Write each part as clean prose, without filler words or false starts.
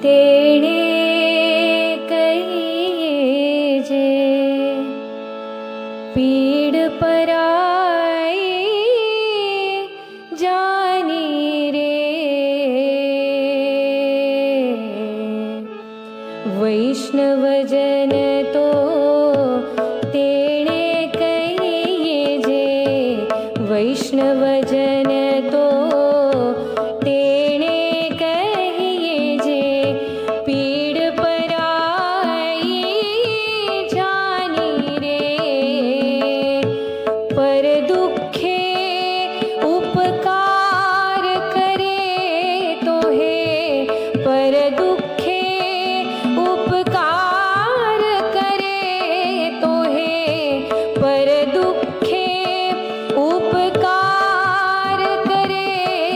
तेणे कहिए जे पीड़ पराई जानी रे। वैष्णव जन तो तेणे कहिए जे वैष्णव जन तो तेणे कहिए जे पीड़ पराई जानी रे। पर दुखे उपकार करे तो हे पर दुखे उपकार करे तो हे पर दुखे उपकार करे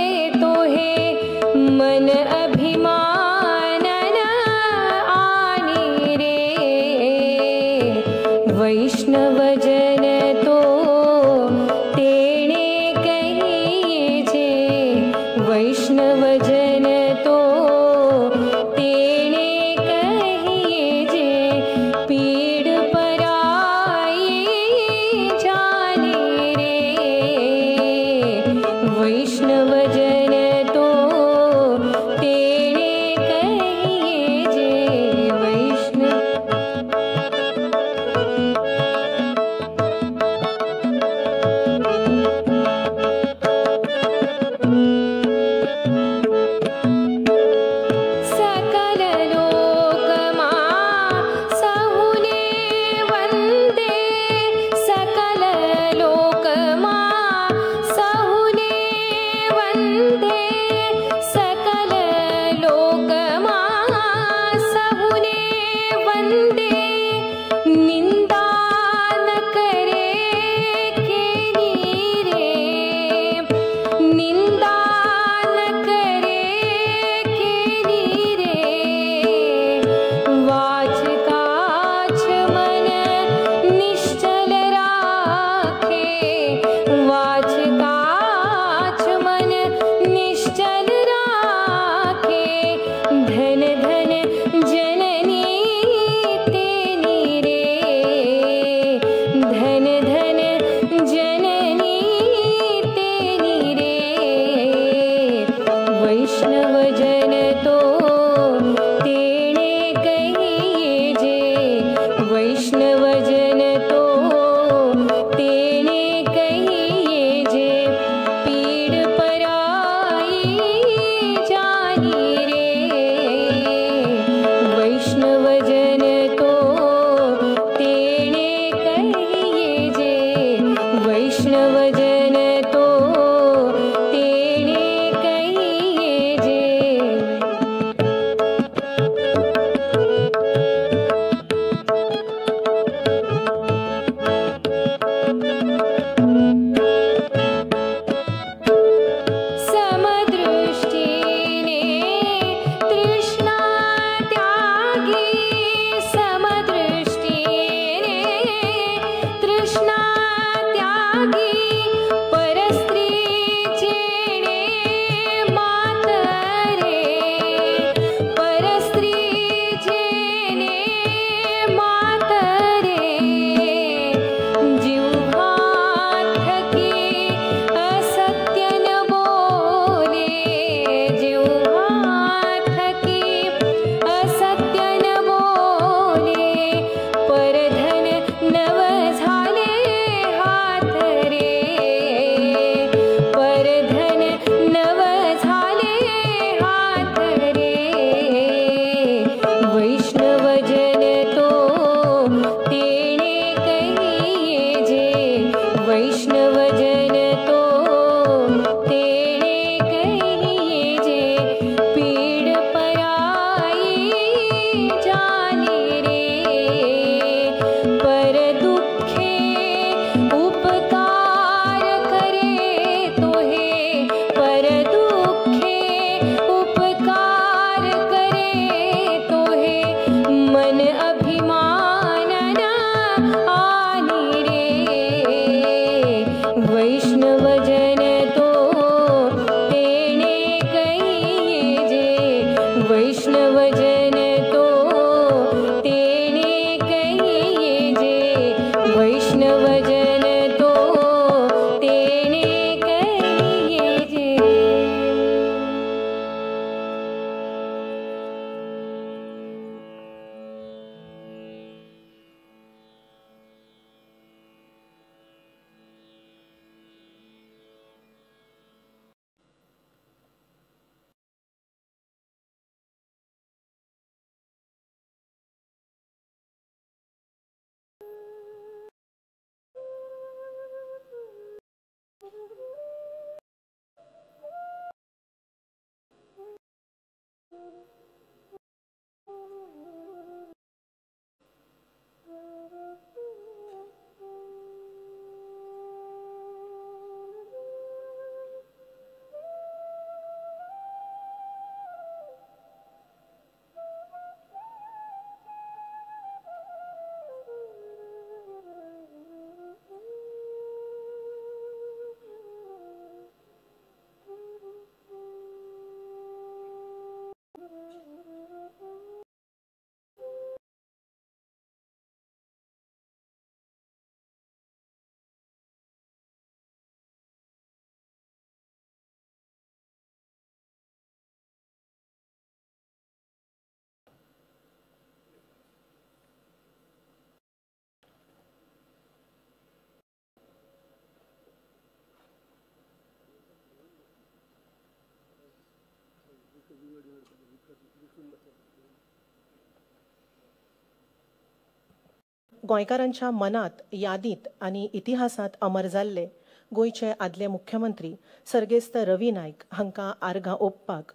गोंयकारांच्या मनात, यादींत आनी इतिहासांत अमर जाल्ले गोंयचे आदले मुख्यमंत्री सर्गेस्त रवी नायक हांकां आर्गां ओंपपाक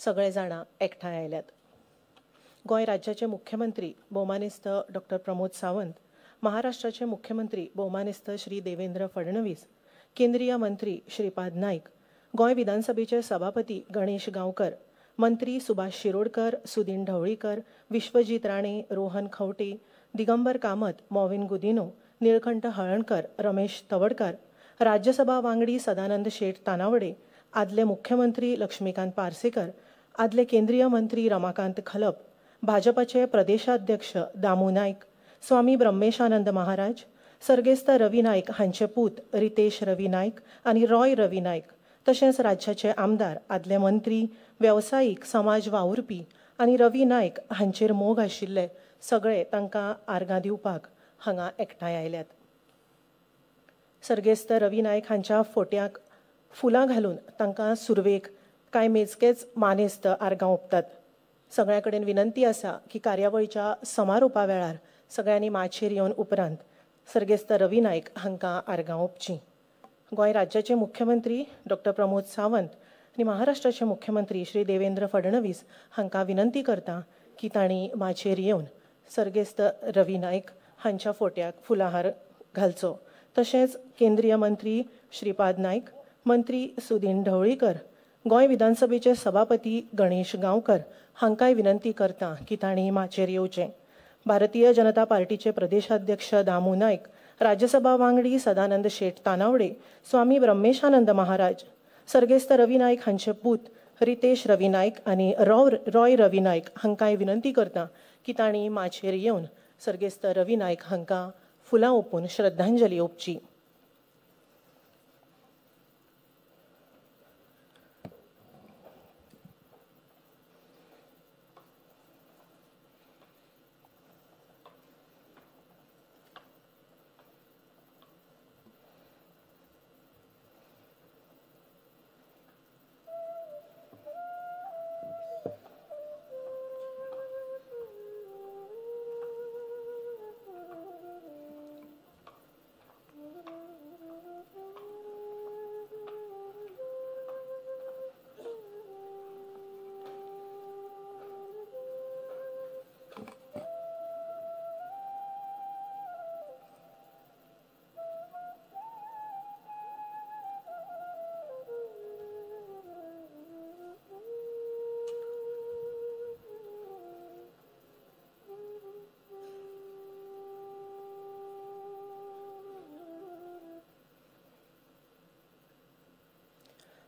सगळे जाणां एकठांय आयल्यात. गोंय राज्याचे मुख्यमंत्री भोवमानेस्त डॉक्टर प्रमोद सावंत, महाराष्ट्राचे मुख्यमंत्री भोवमानेस्त श्री देवेंद्र फडणवीस, केंद्रीय मंत्री श्रीपाद नायक, गोंय विधानसभेचे सभापती गणेश गांवकर, मंत्री सुभाष शिरोडकर, सुदीन ढवळीकर, विश्वजीत राणे, रोहन खंवटे, दिगंबर कामत, मॉविन गुदिनो, निळकंठ हळणकर, रमेश तवडकर, राज्यसभा वांगडी सदानंद शेट तानावडे, आदले मुख्यमंत्री लक्ष्मीकांत पार्सेकर, आदले केंद्रीय मंत्री रमाकांत खलप, भाजपाचे प्रदेशाध्यक्ष दामू नायक, स्वामी ब्रह्मेशानंद महाराज, सर्गेस्त रवी नायक हांचे पूत रितेश रवी नायक आनी रॉय रवी नायक, तशेंच राज्याचे आमदार, आदले मंत्री, वेवसायीक, समाज वावुरपी आनी रवी नायक हांचेर मोग आशिल्ले सगळे तांकां आर्गां दिवपाक हांगा एकठांय आयल्यात. सर्गेस्त रवी नायक हांच्या फोट्याक फुलां घालून तांकां सुरवेक कांय मेजकेच मानेस्त आर्गां ओंपतात. सगळ्यां कडेन विनंती आसा की कार्यावळीच्या समारोपा वेळार सगळ्यांनी माचयेर येवन उपरांत सर्गेस्त रवी नायक हांकां आर्गां ओंपचीं. गोंय राज्याचे मुख्यमंत्री डॉक्टर प्रमोद सावंत आनी महाराष्ट्राचे मुख्यमंत्री श्री देवेंद्र फडणवीस हांकां विनंती करता की तांणी माचयेर येवन सर्गेस्त रवी नायक हांच्या फोट्याक फुलाहार घालचो. तशेंच केंद्रीय मंत्री श्रीपाद नायक, मंत्री सुदीन ढवळीकर, गोंय विधानसभेचे सभापती गणेश गांवकर हांकांय विनंती करता की तांणी माचयेर येवचें. भारतीय जनता पार्टीचे प्रदेशाध्यक्ष दामू नायक, राज्यसभा वांगडी सदानंद शेट तानावडे, स्वामी ब्रह्मेशानंद महाराज, सर्गेस्त रवी नायक हांचे पूत रितेश रवी नायक आनी रॉय रवी नायक हांकांय विनंती करता की तांणी माचयेर येवन सर्गेस्त रवी नायक हांकां फुलां ओंपून श्रद्धांजली ओंपची.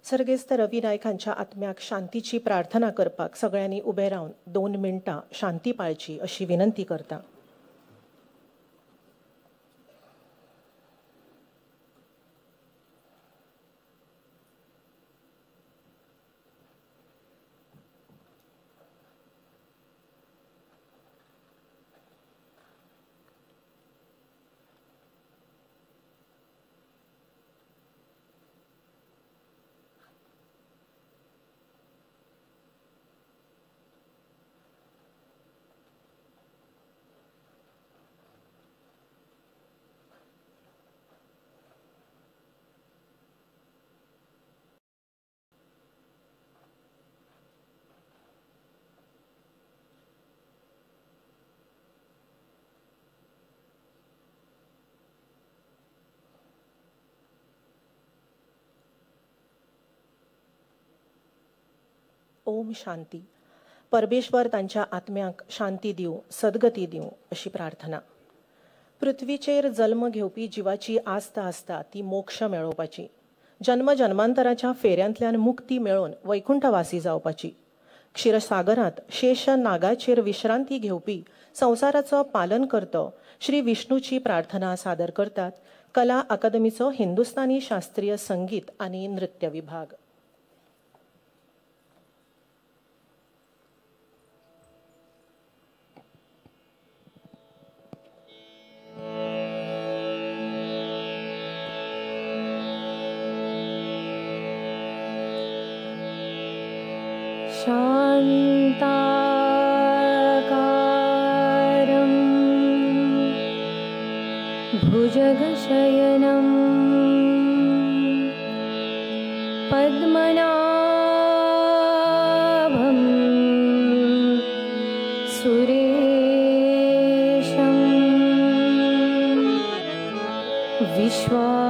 सर्गेस्त रवी नायक हांच्या आत्म्याक शांतीची प्रार्थना करपाक सगळ्यांनी उबे रावन 2 मिनटां शांती पाळची अशी विनंती करता. ओम शांती. परमेश्वर तांच्या आत्म्याक शांती दिवं, सद्गती दिवं अशी प्रार्थना. पृथ्वीचेर जल्म घेवपी जिवाची आस्त आसता ती मोक्ष मेळोवपाची, जन्म जन्मांतराच्या फेऱ्यांतल्यान मुक्ती मेळोवन वैकुंठवासी जावपाची. क्षीरसागरांत शेष नागाचेर विश्रांती घेवपी संवसाराचो पालन करतो श्री विष्णूची प्रार्थना सादर करतात कला अकादमीचो हिंदुस्तानी शास्त्रीय संगीत आनी नृत्य विभाग. शान्ताकारं भुजगशयनं पद्मनाभं सुरेशं विश्वाधारं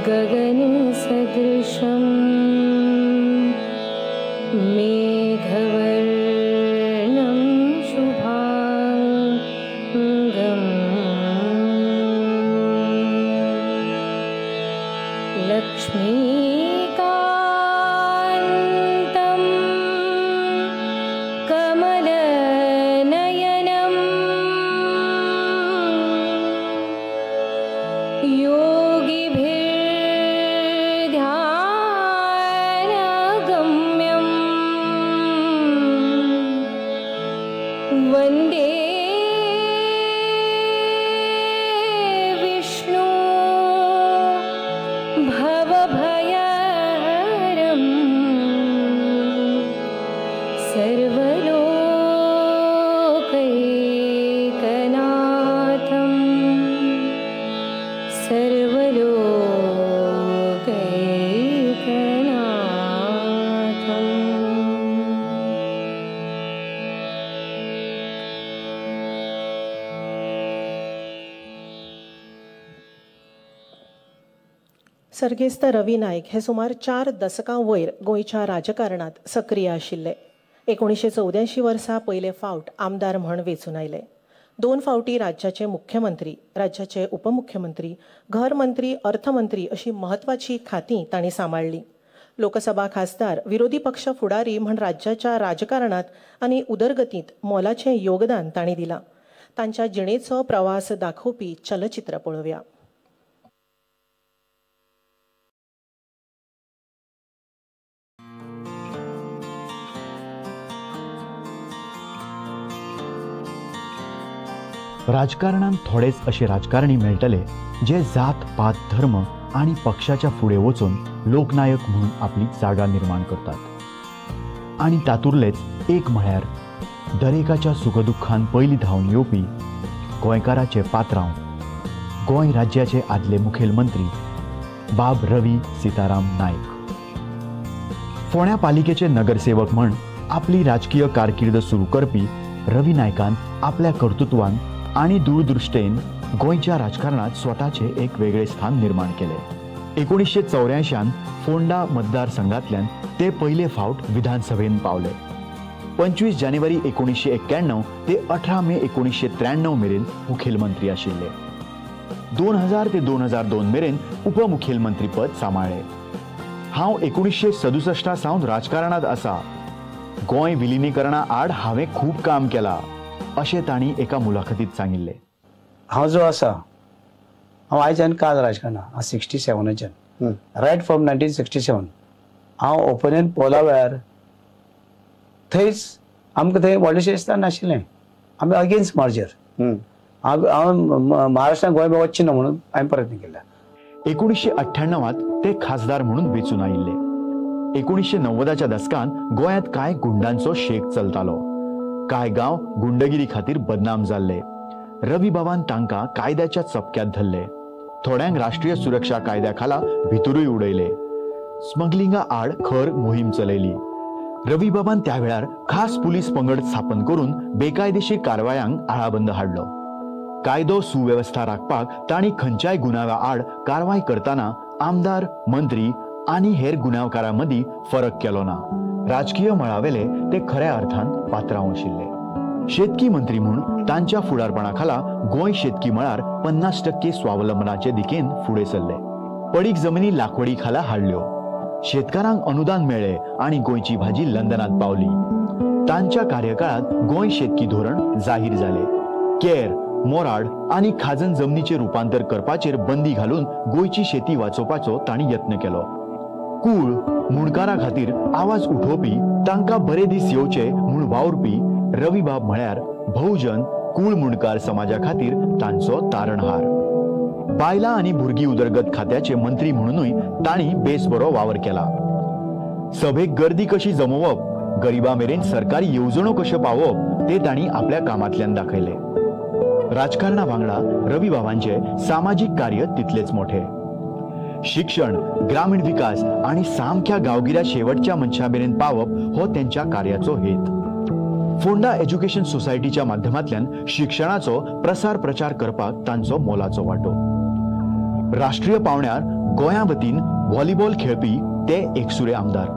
गगनसदृशं मेघवर्णं शुभांगं लक्ष्मीकान्तं कमलनयनं योगिभिर्ध्यानगम्यं वन्दे विष्णु भवभयहरं सर्वलोकैकनाथं सर्वलोकैकनाथम्। सर्गेस्त रवी नायक हे सुमार 4 दशकां वयर गोंयच्या राजकारणांत सक्रीय आशिल्ले. 1984 वर्सा पयले फावट आमदार म्हण वेंचून आयले. 2 फावटी राज्याचे मुख्यमंत्री, राज्याचे उपमुख्यमंत्री, घर मंत्री, अर्थमंत्री अशी म्हत्वाची खातीं तांणी सांबाळ्ळीं. लोकसभा खासदार, विरोधी पक्ष फुडारी म्हण राज्याच्या राजकारणांत आनी उदरगतींत मोलाचें योगदान तांणी दिलां. तांच्या जिणेचो प्रवास दाखोवपी चलचित्र पळोवया. राजकारणान थोडेच अशे राजकारणी मेळटले जे जात पात धर्म आनी पक्षाच्या फुडें वचून लोकनायक म्हणून आपली जागा निर्माण करतात. आनी तातूंतलेच एक म्हळ्यार दरेकाच्या सुखदुख्खान पयलीं धांवन येवपी गोंयकाराचे पात्रांव, गोंय राज्याचे आदले मुखेलमंत्री बाब रवी सीताराम नायक. फोंड्या पालिकेचे नगरसेवक म्हण आपली राजकीय कारकीर्द सुरू करपी रवी नायकान आपल्या कर्तृत्वान आनी दूरदृष्टेन गोंयच्या राजकारणात स्वताचे एक वेगळे स्थान निर्माण केले. 1984 फोंडा मतदारसंघातल्यान ते पयले फावट विधानसभेन पावले. 25 जानेवारी 1991 ते 18 मे 1993 मेरेन मुखेलमंत्री आशिल्ले. 2000 ते 2002 मेरेन उपमुखेलमंत्री पद सांबाळ्ळे. हांव 1967 सावन राजकारणात आसा. गोंय विलिनीकरणा आड हांवें खूब काम केला अशें तांणी एका मुलाखतीत सांगिल्लें. हांव जो आसा, हांव आयच्यान काल राजकारणां, हांव 67च्यान, रायट फ्रॉम 1967 हांव ओपिनियन पोला वेळार थंयच आमकां थंय व्हडलेशें स्थान नाशिल्लें. आमी अगेन्स्ट मर्जर. हांव महाराष्ट्रान गोंय वचचें ना म्हणून हांवें प्रयत्न केला. 1998 ते खासदार म्हणून वेंचून आयिल्ले. 1990च्या दसकांत गोंयांत कांय गुंडांचो शेक चलतालो. कांय गांव गुंडगिरी खातीर बदनाम जाल्ले. रवी बाबान तांकां कायद्याच्या चपक्यात धरले. थोड्यांक राष्ट्रीय सुरक्षा कायद्या खाला भितरूय उडयले. स्मगलिंगा आड खर मोहीम चलयली. रवी बाबान त्या वेळार खास पुलीस पंगड स्थापन करून बेकायदेशीर कारवायांक आळाबंद हाडलो. कायदो सुवेवस्था राखपाक तांणी खंयच्याय गुन्यांवा आड कारवाय करतना आमदार, मंत्री आनी हेर गुन्यांवकारां मदीं फरक केलो ना. राजकीय मळावेले ते खऱ्या अर्थान पात्रांव आशिल्ले. शेतकी मंत्री म्हूण तांच्या फुडारपणा खाला गोंय शेतकी मळार 50% स्वावलंबनाचे दिकेन फुडें सरले. पडीक जमिनी लाकवडी खाला हाडल्यो. शेतकारांक अनुदान मेळ्ळे आनी गोंयची भाजी लंडनात पावली. तांच्या कार्यकाळात गोंय शेतकी धोरण जाहीर जाले. केर, मोराड आनी खाजन जमनीचे रूपांतर करपाचेर बंदी घालून गोंयची शेती वाचोवपाचो तांणी यत्न केलो. कूळ मुणकारा खातीर आवाज उठोवपी, तांकां बरे दीस येवचे म्हूण वावुरपी रवीबाब म्हळ्यार बहुजन कूळ मुंडकार समाजा खातीर तांचो तारणहार. बायलां आनी भुरगीं उदरगत खात्याचे मंत्री म्हणूनय तांणी बेस बरो वावर केला. सभेक गर्दी कशी जमोवप, गरिबा मेरेन सरकारी येवजण्यो कश्यो पावोवप ते तांणी आपल्या कामांतल्यान दाखयले. राजकारणा वांगडा रवी बाबांचे सामाजीक कार्य तितलेच मोठे. शिक्षण, ग्रामीण विकास आनी सामक्या गांवगिऱ्या शेवटच्या मनशा मेरेन पावप हो त्यांच्या कार्याचो हेत. फोंडा एज्युकेशन सोसायटीच्या माध्यमांतल्यान शिक्षणाचो प्रसार प्रचार करपाक तांचो मोलाचो वांटो. राष्ट्रीय पावंड्यार गोंया वतीन व्हॉलीबॉल खेळपी ते एकसुरे आमदार.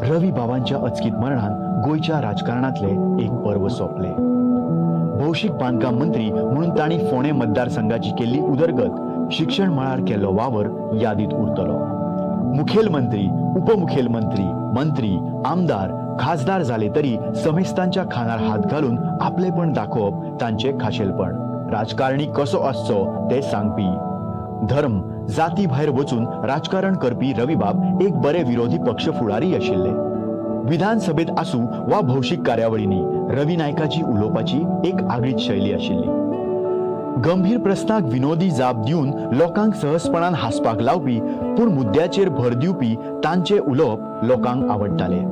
रवी बाबांच्या अचकीत मरणान गोंयच्या राजकारणांतले एक पर्व सोंपले. भौशीक बांदकाम मंत्री म्हणून तांणी फोंडें मतदारसंघाची केल्ली उदरगत, शिक्षण मळार केल्लो वावर यादीत उरतलो. मुखेलमंत्री, उपमुखेलमंत्री, मंत्री, आमदार, खासदार जाले तरी समेस्तांच्या खानार हात घालून आपलेपण दाखोवप तांचे खाशेलपण. राजकारणी कसो आसचो ते सांगपी. धर्म, जाती भायर वचून राजकारण करपी रवीबाब एक बरे विरोधी पक्ष फुडारी आशिल्ले. विधानसभेत आसूं वा भौशीक कार्यावळींनी रवी नायकाची उलोवपाची एक आगळीच शैली आशिल्ली. गंभीर प्रस्नाक विनोदी जाप दिवन लोकांक सहजपणान हांसपाक लावपी पूण मुद्द्याचेर भर दिवपी तांचे उलोवप लोकांक आवडटाले.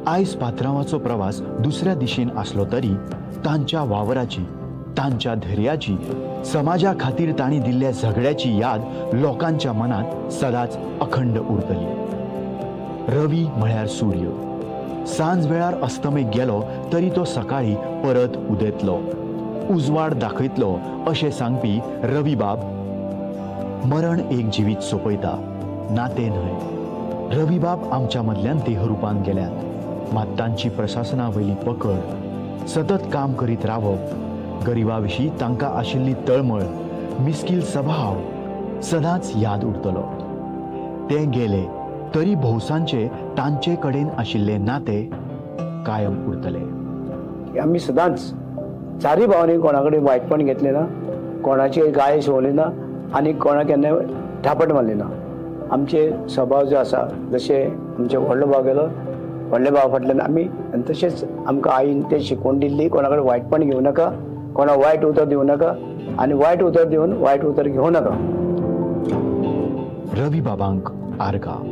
आयज पात्रांवाचो प्रवास दुसऱ्या दिशेन आसलो तरी तांच्या वावराची, तांच्या धैर्याची, समाजा खातीर तांणी दिल्ल्या झगड्याची याद लोकांच्या मनात सदांच अखंड उरतली. रवी म्हळ्यार सूर्य. सांज वेळार अस्तमेक गेलो तरी तो सकाळी परत उदेतलो, उजवाड दाखयतलो अशें सांगपी रवीबाब मरण एक जिवीत सोंपयता, नातें न्हय. रवीबाब आमच्या मदल्यान देहरूपान गेल्यात, मात तांची प्रशासना वयली पकड, सतत काम करीत रावप, गरिबा विशीं तांकां आशिल्ली तळमळ, मिस्कील स्वभाव सदांच याद उरतलो. ते गेले तरी भौसांचे तांचे कडेन आशिल्ले नाते कायम उरतले. आमी सदांच चारी भावांनी कोणा कडेन वायटपण घेतलें ना, कोणाची गाय शिवली ना आनी कोणाक केन्ना थापट मारली ना. आमचे स्वभाव जो आसा, जशे आमचे व्हडलो भाव गेलो, व्हडले भाव फाटल्यान आमी, आनी तशेंच आमकां आईन ते शिकवण दिल्ली, कोणा कडेन वायटपण घेवं नाका, कोणाक वायट उतर दिवं नाका आनी वायट उतर दिवन वायट उतर घेवं नाका. रवी बाबांक आर्गां.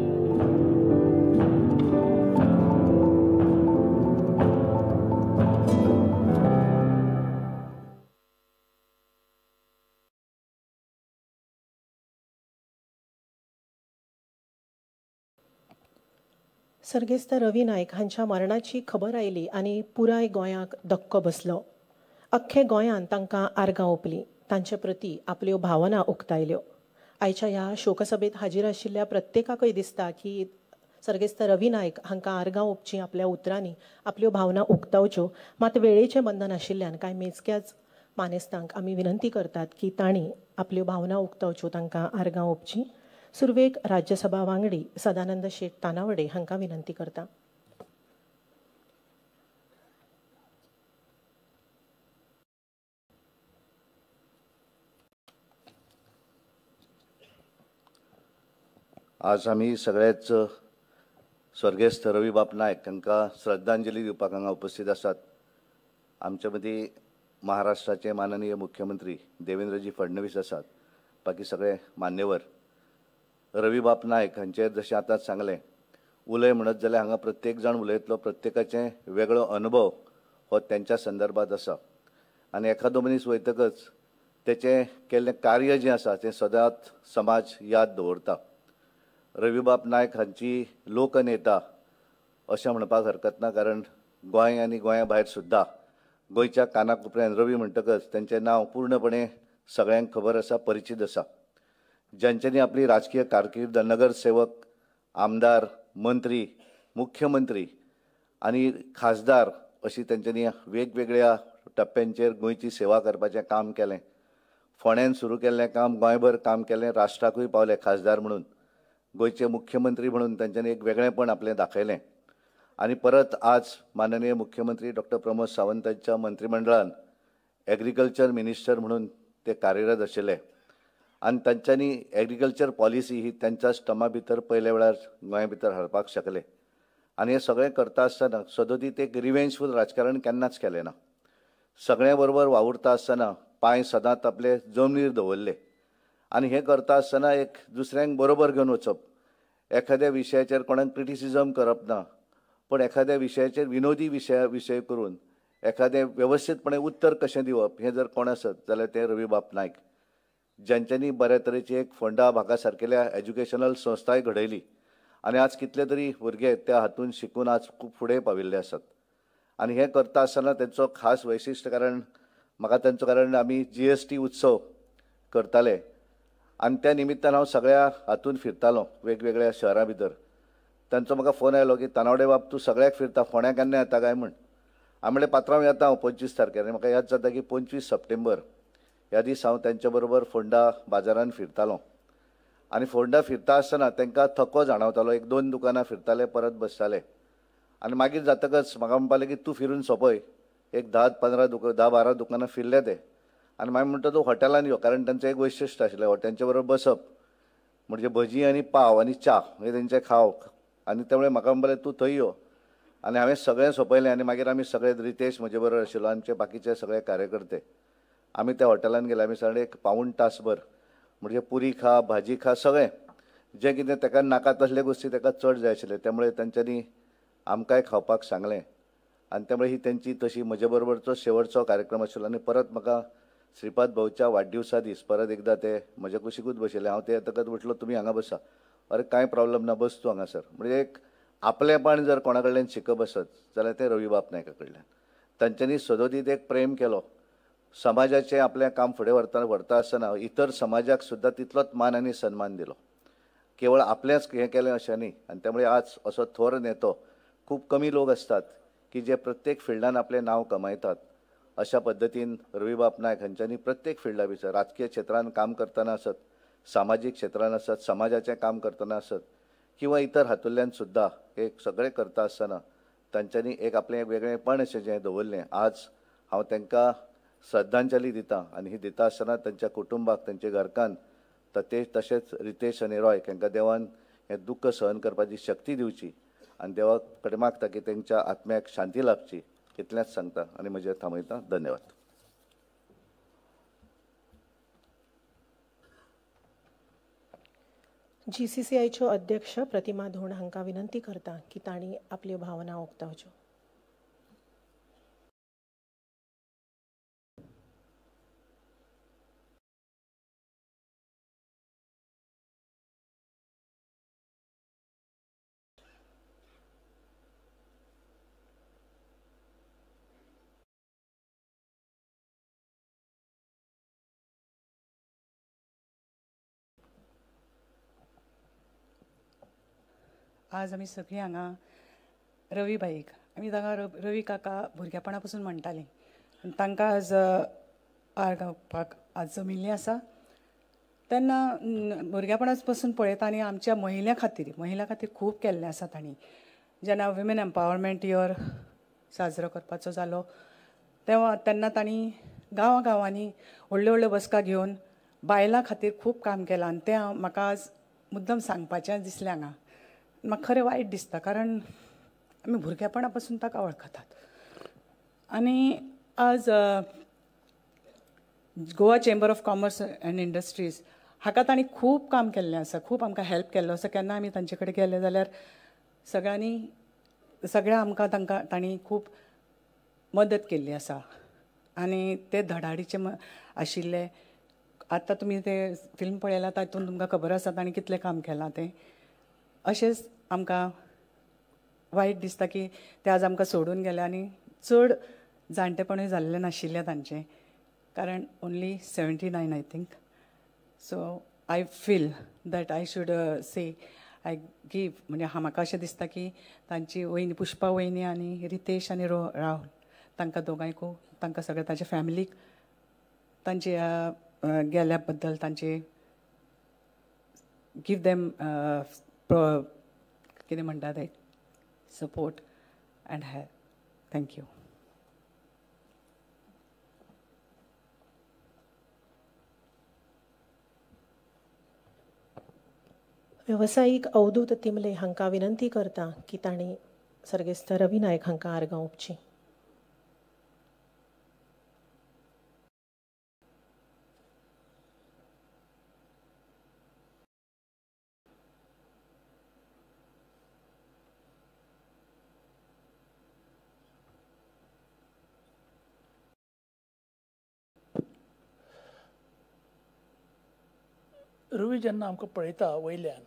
सर्गेस्त रवी नायक हांच्या मरणाची खबर आयली आनी पुराय गोंयाक धक्को बसलो. अख्खे गोंयान तांकां आर्गां ओंपलीं, तांचे प्रती आपल्यो भावना उक्तायल्यो. आयच्या ह्या शोकसभेत हाजीर आशिल्ल्या प्रत्येकाकय दिसता की सर्गेस्त रवी नायक हांकां आर्गां ओंपचीं, आपल्या उतरांनी आपल्यो भावना उक्तावच्यो. मात वेळेचें बंधन आशिल्ल्यान कांय मेजक्याच मानेस्तांक आमी विनंती करतात की तांणी आपल्यो भावना उक्तावच्यो, तांकां आर्गां ओंपचीं. सुरवेक राज्यसभा वांगडी सदानंद शेट तानावडे हांकां विनंती करता. आज आमी सगळेच स्वर्गेस्त रवीबाब नायक हांकां श्रद्धांजली दिवपाक हांगा उपस्थित आसात. आमचे मदीं महाराष्ट्राचे माननीय मुख्यमंत्री देवेंद्रजी फडणवीस आसात, बाकी सगळे मान्यवर. रवीबाब नायक हांचेर जशें आतांच सांगलें, उलय म्हणत जाल्यार हांगा प्रत्येक जाण उलयतलो, प्रत्येकाचें वेगळो अनुभव हो तेंच्या संदर्भात आसा. आनी एखादो मनीस वयतकच तेचें केल्लें कार्य जें आसा तें सदांच समाज याद दवरता. रवीबाब नायक हांची लोकनेता अशें म्हणपाक हरकत ना, कारण गोंय आनी गोंया भायर सुद्दां गोंयच्या कानाकोपऱ्यान रवी म्हणटकच तेंचें नांव पूर्णपणे सगळ्यांक खबर आसा, परिचीत आसा. ज्यांच्यांनी आपली राजकीय कारकीर्द नगरसेवक, आमदार, मंत्री, मुख्यमंत्री आनी खासदार अशी तेंच्यांनी वेगवेगळ्या टप्प्यांचेर गोंयची सेवा करपाचें काम केलें. फोंड्यान सुरू केल्लें काम गोंयभर काम केलें, राष्ट्राकूय पावले खासदार म्हणून, गोंयचे मुख्यमंत्री म्हणून तेंच्यांनी एक वेगळेंपण आपलें दाखयलें. आनी परत आज माननीय मुख्यमंत्री डॉक्टर प्रमोद सावंतांच्या मंत्रिमंडळान एग्रीकल्चर मिनिस्टर म्हणून ते कार्यरत आशिल्ले आनी तांच्यांनी एग्रीकल्चर पॉलिसी ही तांच्या स्टमा भितर पयल्या वेळार गोंया भितर हाडपाक शकले. आनी हें सगळें करता आसतना सदोदीत एक रिवेंजफूल राजकारण केन्नाच केलें ना. सगळ्यां बरोबर वावुरता आसतना पांय सदांच आपले जमनीर दवरले आनी हें करता आसतना एक दुसऱ्यांक बरोबर घेवन वचप, एखाद्या विशयाचेर कोणाक क्रिटिसिजम करप ना, पण एखाद्या विशयाचेर विनोदी विशय करून एखादें वेवस्थीतपणे उत्तर कशें दिवप हें जर कोण आसत जाल्यार तें रवीबाब नायक, ज्यांच्यांनी बऱ्या तरेची एक फोंडा भागा सारकेल्या एज्युकेशनल संस्थाय घडयली आनी आज कितले तरी भुरगे त्या हातून शिकून आज खूब फुडें पाविल्ले आसात. आनी हें करता आसतना तेंचो खास वैशिश्ट, कारण म्हाका तेंचो, कारण आमी GST उत्सव करताले आनी त्या निमित्तान हांव सगळ्या हातून फिरतालो वेगवेगळ्या शहरां भितर. तांचो म्हाका फोन आयलो की तानावडे बाब तूं सगळ्याक फिरता, फोंड्या केन्ना येता काय म्हण. हांवें म्हणलें पात्रांव येता हांव 25 तारखेर. आनी म्हाका याद जाता की 25 सप्टेंबर ह्या दीस हांव तेंच्या बरोबर फोंडा बाजारान फिरतालो आनी फोंडा फिरता आसतना तांकां थको जाणवतालो. एक दोन दुकानां फिरताले, परत बसताले आनी मागीर जातकच म्हाका म्हणपालें की तूं फिरून सोंपय, एक 10-12 दुकानां फिरले ते. आनी मागीर म्हणटा तूं हॉटेलान यो, कारण तांचें एक वैशिश्ट आशिल्लें तेंचे बरोबर बसप म्हणजे भजी आनी पाव आनी च्या हे तेंचें खाव. आनी त्यामुळे म्हाका म्हणपालें तूं थंय यो. आनी हांवें सगळें सोंपयलें आनी मागीर आमी सगळे, रितेश म्हजे बरोबर आशिल्लो, आमचे बाकीचे सगळे कार्यकर्ते, आमी त्या हॉटेलान गेले. आमी सगळे एक पावूण तासभर म्हणजे पुरी खा, भाजी खा, सगळें जें कितें ताका नाका तसले गोश्टी ताका चड जाय आशिल्ले, त्यामुळे तांच्यांनी आमकांय खावपाक सांगलें. आनी त्यामुळे ही तेंची तशी म्हजे बरोबरचो शेवटचो कार्यक्रम आशिल्लो. आनी परत म्हाका श्रीपाद भाऊच्या वाडदिवसा दीस परत एकदां ते म्हज्या कुशीकूच बशिल्ले. हांव ते येतकच म्हटलो तुमी हांगा बसा, अरे कांय प्रॉब्लम ना, बस तूं हांगासर. म्हणजे एक आपलेपण जर कोणा कडल्यान शिकप आसत जाल्यार तें रवीबाब नायका कडल्यान. तांच्यांनी सदोदीत एक प्रेम केलो, समाजाचें आपलें काम फुडें व्हरता आसतना इतर समाजाक सुद्दां तितलोच मान आनी सन्मान दिलो, केवळ आपलेंच हें केलें अशें न्ही. आनी त्यामुळे आज असो थोर नेतो खूब कमी लोक आसतात की जे प्रत्येक फिल्डान आपलें नांव कमायतात. अशा पद्दतीन रवीबाब नायक हांच्यांनी प्रत्येक फिल्डा भितर, राजकीय क्षेत्रान काम करतना आसत, सामाजीक क्षेत्रान आसत, समाजाचें काम करतना आसत किंवा इतर हातूंतल्यान सुद्दां एक सगळें करता आसतना तांच्यांनी एक आपलें वेगळेंपण अशें जें दवरलें. आज हांव तांकां श्रद्धांजली दिता आनी ही दिता आसतना तांच्या कुटुंबाक, तांच्या घरकान्न, तशेंच रितेश आनी रॉय हांकां देवान हें दुख्ख सहन करपाची शक्ती दिवची आनी देवा कडेन मागता की तांच्या आत्म्याक शांती लाभची, इतलेंच सांगता आनी म्हजें थांबयता. धन्यवाद. GCCIच्यो अध्यक्ष प्रतिमा धोंड हांकां विनंती करता की तांणी आपल्यो भावना उक्तावच्यो. आज आमी सगळीं हांगा रवी भाईक, आमी तांकां रवी काका भुरगेपणा पसून म्हणटालीं, आनी तांकां आज आर्गां ओंपपाक आज जमिल्लीं आसा. तेन्ना भुरगेपणा पसून पळयता आनी आमच्या महिला खातीर खूब केल्लें आसा तांणी. जेन्ना विमेन एम्पावरमेंट इयर साजरो करपाचो जालो तेन्ना तेन्ना तांणी गांवां गांवांनी व्हडल्यो व्हडल्यो बसका घेवन बायलां खातीर खूब काम केलां. आनी तें म्हाका आज मुद्दम सांगपाचें दिसलें हांगा. म्हाका खरें वायट दिसता, कारण आमी भुरगेपणा पसून ताका वळखतात. आनी आज Goa chamber of commerce and industries हाका तांणी खूब काम केल्लें आसा, खूब आमकां हेल्प केल्लो आसा. केन्ना आमी तांचे कडेन गेले जाल्यार सगळ्या आमकां तांकां तांणी खूब मदत केल्ली आसा. आनी ते धडाडीचे आशिल्ले. आतां तुमी ते फिल्म पळयलां तातूंत तुमकां खबर आसा तांणी कितलें काम केलां तें. अशेंच आमकां वायट दिसता की ते आज आमकां सोडून गेले आनी चड जाणटेपणूय जाल्लें नाशिल्लें तांचें, कारण only 79 I think. So I feel that I should say I give, म्हणजे म्हाका अशें दिसता की तांची वयनी पुष्पा वयनी आनी रितेश आनी राहुल तांकां दोगांयकूय, तांकां सगळ्या तांच्या फॅमिलीक तांचे गेल्या बद्दल तांचे गिव देम कितें म्हणटा तें support and help. Thank you. वेवसायीक अवधूत तिमले हांकां विनंती करता की तांणी सर्गेस्त रवी नायक हांकां आर्गां ओंपचीं. रवी जेन्ना आमकां पळयता वयल्यान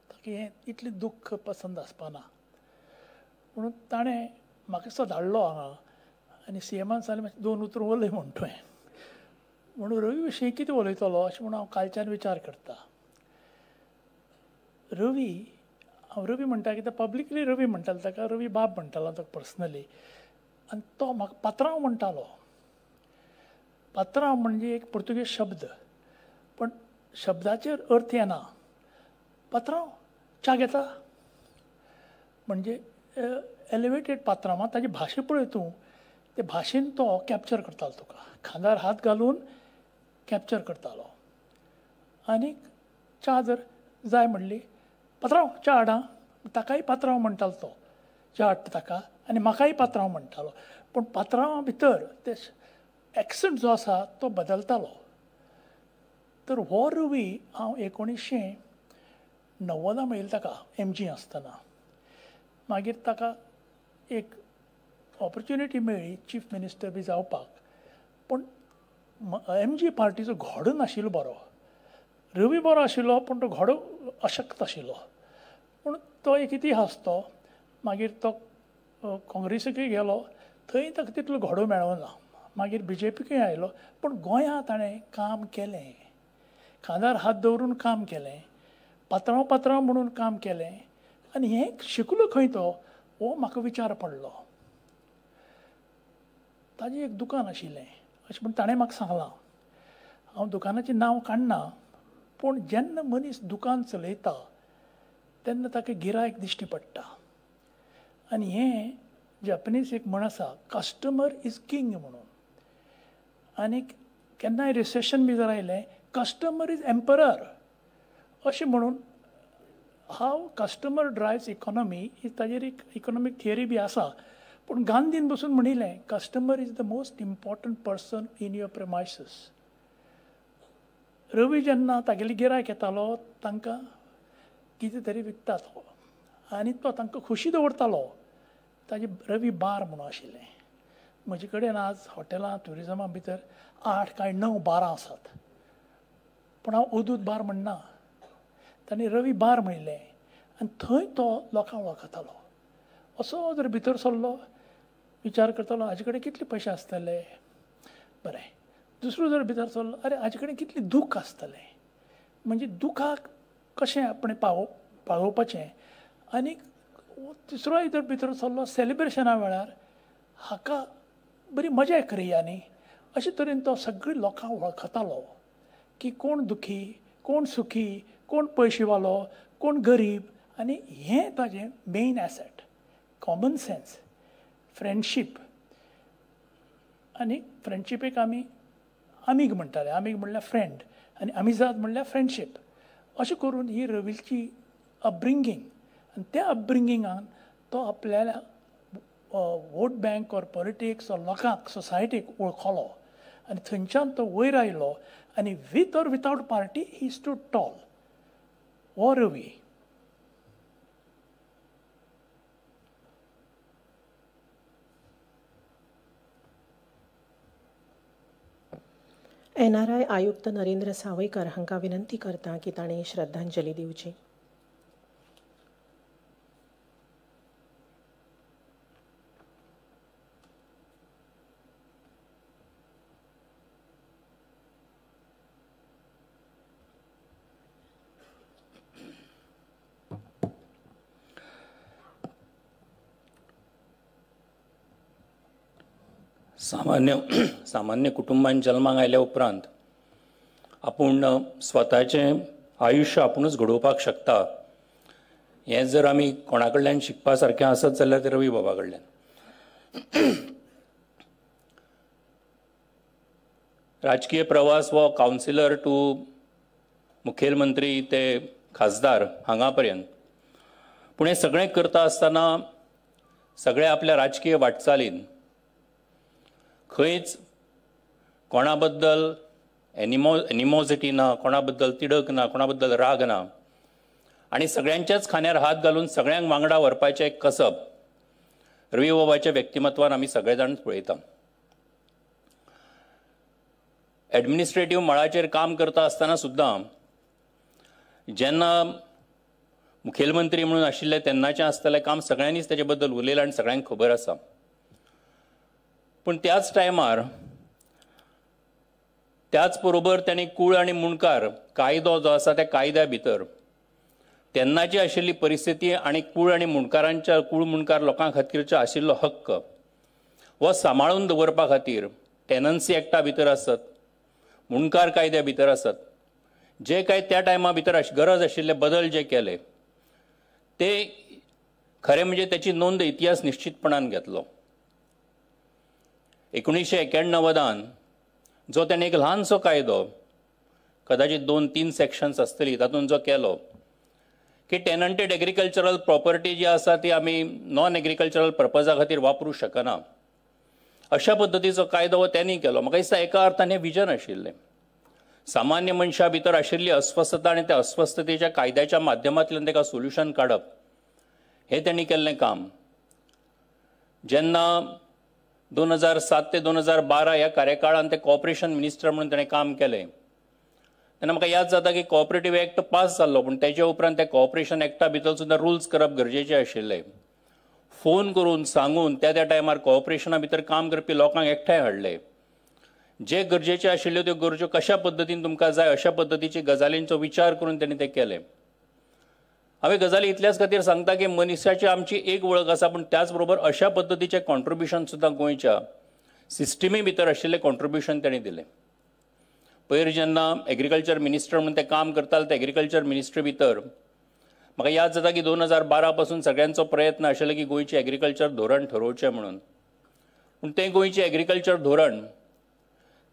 ताका हें इतलें दुख्ख पसंद आसपाना, म्हणून ताणें म्हाका दिसता धाडलो हांगा आनी सीएमान सांगलें मातशें दोन उतरां उलय म्हूण तुवें. म्हणून रवी विशीं कितें उलयतलो अशें म्हणून हांव कालच्यान विचार करता. रवी, हांव रवी म्हणटा कित्याक पब्लिकली रवी म्हणटालो ताका, रवी बाब म्हणटालो ताका पर्सनली. आनी तो म्हाका पात्रांव म्हणटालो. पात्रांव म्हणजे एक पुर्तुगेज शब्द, पण शब्दाचेर अर्थ येना. पात्रांव च्या घेता म्हणजे एलिवेटेड पात्रांव. ताजी भाशा पळय तूं, ते भाशेन तो कॅप्चर करतालो तुका, खांदार हात घालून कॅप्चर करतालो. आनीक च्या जर जाय म्हणली, पात्रांव च्या हाडा, ताकाय पात्रांव म्हणटालो तो, च्या हाडटा ताका आनी म्हाकाय पात्रांव म्हणटालो. पूण पात्रांवा भितर ते एक्संट जो आसा तो बदलतालो. तर हो रवी हांव 1990 मेळिल्लो ताका एमजी आसतना. मागीर ताका एक ऑपर्च्युनिटी मेळ्ळी चीफ मिनिस्टर बी जावपाक, पूण एमजी पार्टीचो घोडो नाशिल्लो बरो. रवी बरो आशिल्लो पूण तो घोडो अशक्त आशिल्लो. पूण तो एक इतिहास तो. मागीर तो काँग्रेसीकय गेलो, थंय ताका तितलो घोडो मेळना. मागीर बीजेपीकय आयलो, पूण गोंयांत ताणें काम केलें, खांदार हात दवरून काम केलें, पात्रांव पात्रांव म्हणून काम केलें. आनी हें शिकलो खंय तो, हो म्हाका विचार पडलो. ताजें एक दुकान आशिल्लें अशें म्हूण ताणें म्हाका सांगलां. हांव दुकानाचें नांव काडना, पूण जेन्ना मनीस दुकान चलयता तेन्ना ताका गिरायक दिश्टी पडटा. आनी हें जॅपनीज एक म्हण आसा, कस्टमर is king म्हणून. आनी केन्नाय रिसेशन बी जर आयलें, कस्टमर is emperor अशें म्हणून. हाव कस्टमर ड्रायव्स इकॉनॉमी ही ताजेर एक इकॉनॉमीक थियरी बी आसा. पूण गांधीन बसून म्हणिल्लें, customer is the most important person in your premises. Ravi जेन्ना तागेली गिरायक येतालो तांकां कितें तरी विकता तो, आनी तो तांकां खोशी दवरतालो. ताजें रवी बार म्हणून आशिल्लें. म्हजे कडेन आज हॉटेलां ट्युरिजमा भितर 8 काय 9 बारां आसात, पूण हांव अदूत बार म्हणना. ताणें रवी बार म्हणिल्लें आनी थंय तो लोकांक वळखतालो. असो जर भितर सरलो, विचार करतालो हाजे कडेन कितले पयशे आसतले, बरें. दुसरो जर भितर सरलो, अरे हाजे कडेन कितलें दूख आसतलें, म्हणजे दुखाक कशें आपणें पावोवपाचें. आनी तिसरोय जर भितर सरलो सेलिब्रेशना वेळार, हाका बरी मजा करया न्ही, अशे तरेन तो सगळीं लोकांक वळखतालो की कोण दुखी, कोण सुखी, कोण पयशेवालो, कोण गरीब. आनी हें ताजें main asset, common sense, friendship. आनी फ्रेंडशिपेक आमी आमीग म्हणटाले, आमीग म्हणल्यार फ्रेंड आनी आमिजाद म्हणल्यार फ्रेंडशीप. अशें करून ही रवीची अपब्रिंगींग, आनी त्या अपब्रिंगिंगान तो आपल्याला vote bank or politics or लोकांक, सोसायटीक वळखलो आनी थंयच्यान तो वयर आयलो. आनी with or without party he stood tall. हो रवी. एनआरआय आयुक्त नरेंद्र सावयकर हांकां विनंती करता की तांणी श्रद्धांजली दिवची. सामान्य कुटुंबान जल्माक आयल्या उपरांत आपूण स्वताचें आयुश्य आपुणूच घडोवपाक शकता हें जर आमी कोणा कडल्यान शिकपा सारकें आसत जाल्यार तें रवी बाबा कडल्यान. राजकीय प्रवास हो कावन्सिलर टू मुखेलमंत्री ते खासदार हांगा पर्यंत, पूण हें सगळें करता आसतना सगळें आपल्या राजकीय वाटचालीन खंयच कोणा बद्दल एनिमोजिटी ना, कोणा बद्दल तिडक ना, कोणा बद्दल राग ना, आनी सगळ्यांच्याच खांद्यार हात घालून सगळ्यांक वांगडा व्हरपाचें एक कसब रवी बाबाच्या व्यक्तिमत्वान आमी सगळे जाण पळयता. एडमिनिस्ट्रेटीव मळाचेर काम करता आसतना सुद्दां जेन्ना मुखेलमंत्री म्हणून आशिल्ले तेन्नाचें आसतलें काम सगळ्यांनीच ताचे बद्दल उलयलां आनी सगळ्यांक खबर आसा. पूण त्याच टायमार त्याच बरोबर तांणी कूळ आनी मुंडकार कायदो जो आसा त्या कायद्या भितर तेन्नाची आशिल्ली परिस्थिती आनी कूळ आनी मुंडकारांच्या कूळ मुंडकार लोकां खातीरचो आशिल्लो हक्क हो सांबाळून दवरपा खातीर टेनन्सी एक्टा भितर आसत, मुंडकार कायद्या भितर आसत, जे काय त्या टायमा भितर गरज आशिल्ले बदल जे केले ते खरें म्हणजे त्याची नोंद इतिहास निश्चितपणान घेतलो. 1991 जो त्याने एक ल्हानसो कायदो कदाचित 2-3 सेक्शन्स आसतली तातूंत जो केलो की टेनंटेड एग्रीकल्चरल प्रॉपर्टी जी आसा ती आमी नॉन एग्रीकल्चरल पर्पजा खातीर वापरूं शकना अशा पद्दतीचो कायदो हो त्यांनी केलो. म्हाका दिसता एका अर्थान हें विजन आशिल्लें. सामान्य मनशा भितर आशिल्ली अस्वस्थता आनी त्या अस्वस्थतेच्या कायद्याच्या माध्यमांतल्यान ताका सोल्युशन काडप हें तांणी केल्लें काम. जेन्ना 2007 ते 2012 ह्या कार्यकाळान ते कॉपरेशन मिनिस्टर म्हणून ताणें काम केलें तेन्ना म्हाका याद जाता की कॉपरेटीव एक्ट पास जाल्लो, पूण तेच्या उपरांत त्या कॉपरेशन एक्टा भितर सुद्दां रुल्स करप गरजेचे आशिल्ले. फोन करून सांगून त्या त्या टायमार कॉपरेशना भितर काम करपी लोकांक एकठांय हाडले. जे गरजेचे आशिल्ल्यो त्यो गरजो कशा पद्दतीन तुमकां जाय अशा पद्दतीची गजालींचो विचार करून तांणी ते केले. हांवें गजाली इतल्याच खातीर सांगता की मनशाची आमची एक वळख आसा, पूण त्याच बरोबर अशा पद्दतीचें कॉन्ट्रिब्युशन सुद्दां गोंयच्या सिस्टमी भितर आशिल्लें कॉन्ट्रिब्युशन तांणी दिलें. पयर जेन्ना एग्रीकल्चर मिनिस्टर म्हणून ते काम करताले ते एग्रीकल्चर मिनिस्ट्री भितर म्हाका याद जाता की 2012 पासून सगळ्यांचो प्रयत्न आशिल्लो की गोंयचें एग्रीकल्चर धोरण ठरोवचें म्हणून, पूण तें गोंयचें एग्रीकल्चर धोरण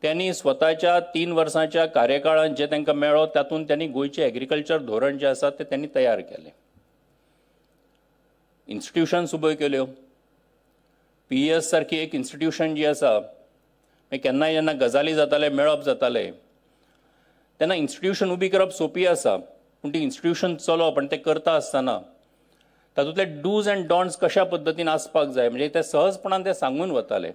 त्यांनी स्वताच्या 3 वर्सांच्या कार्यकाळांत जे तांकां मेळ्ळो तातूंत त्यांनी गोंयचें एग्रीकल्चर धोरण जें आसा तें त्यांनी तयार केलें. इन्स्टिट्युशन्स उब्यो केल्यो. पीएस सारकी एक इन्स्टिट्युशन जी आसा, केन्नाय जेन्ना गजाली जाताले मेळप जाताले तेन्ना इन्स्टिट्युशन उबी करप सोंपी आसा, पूण ती इन्स्टिट्युशन चलोवप आनी तें करता आसतना तातूंतले डूज अँड डॉन्ट्स कशा पद्दतीन आसपाक जाय म्हणजे ते सहजपणान ते सांगून वताले.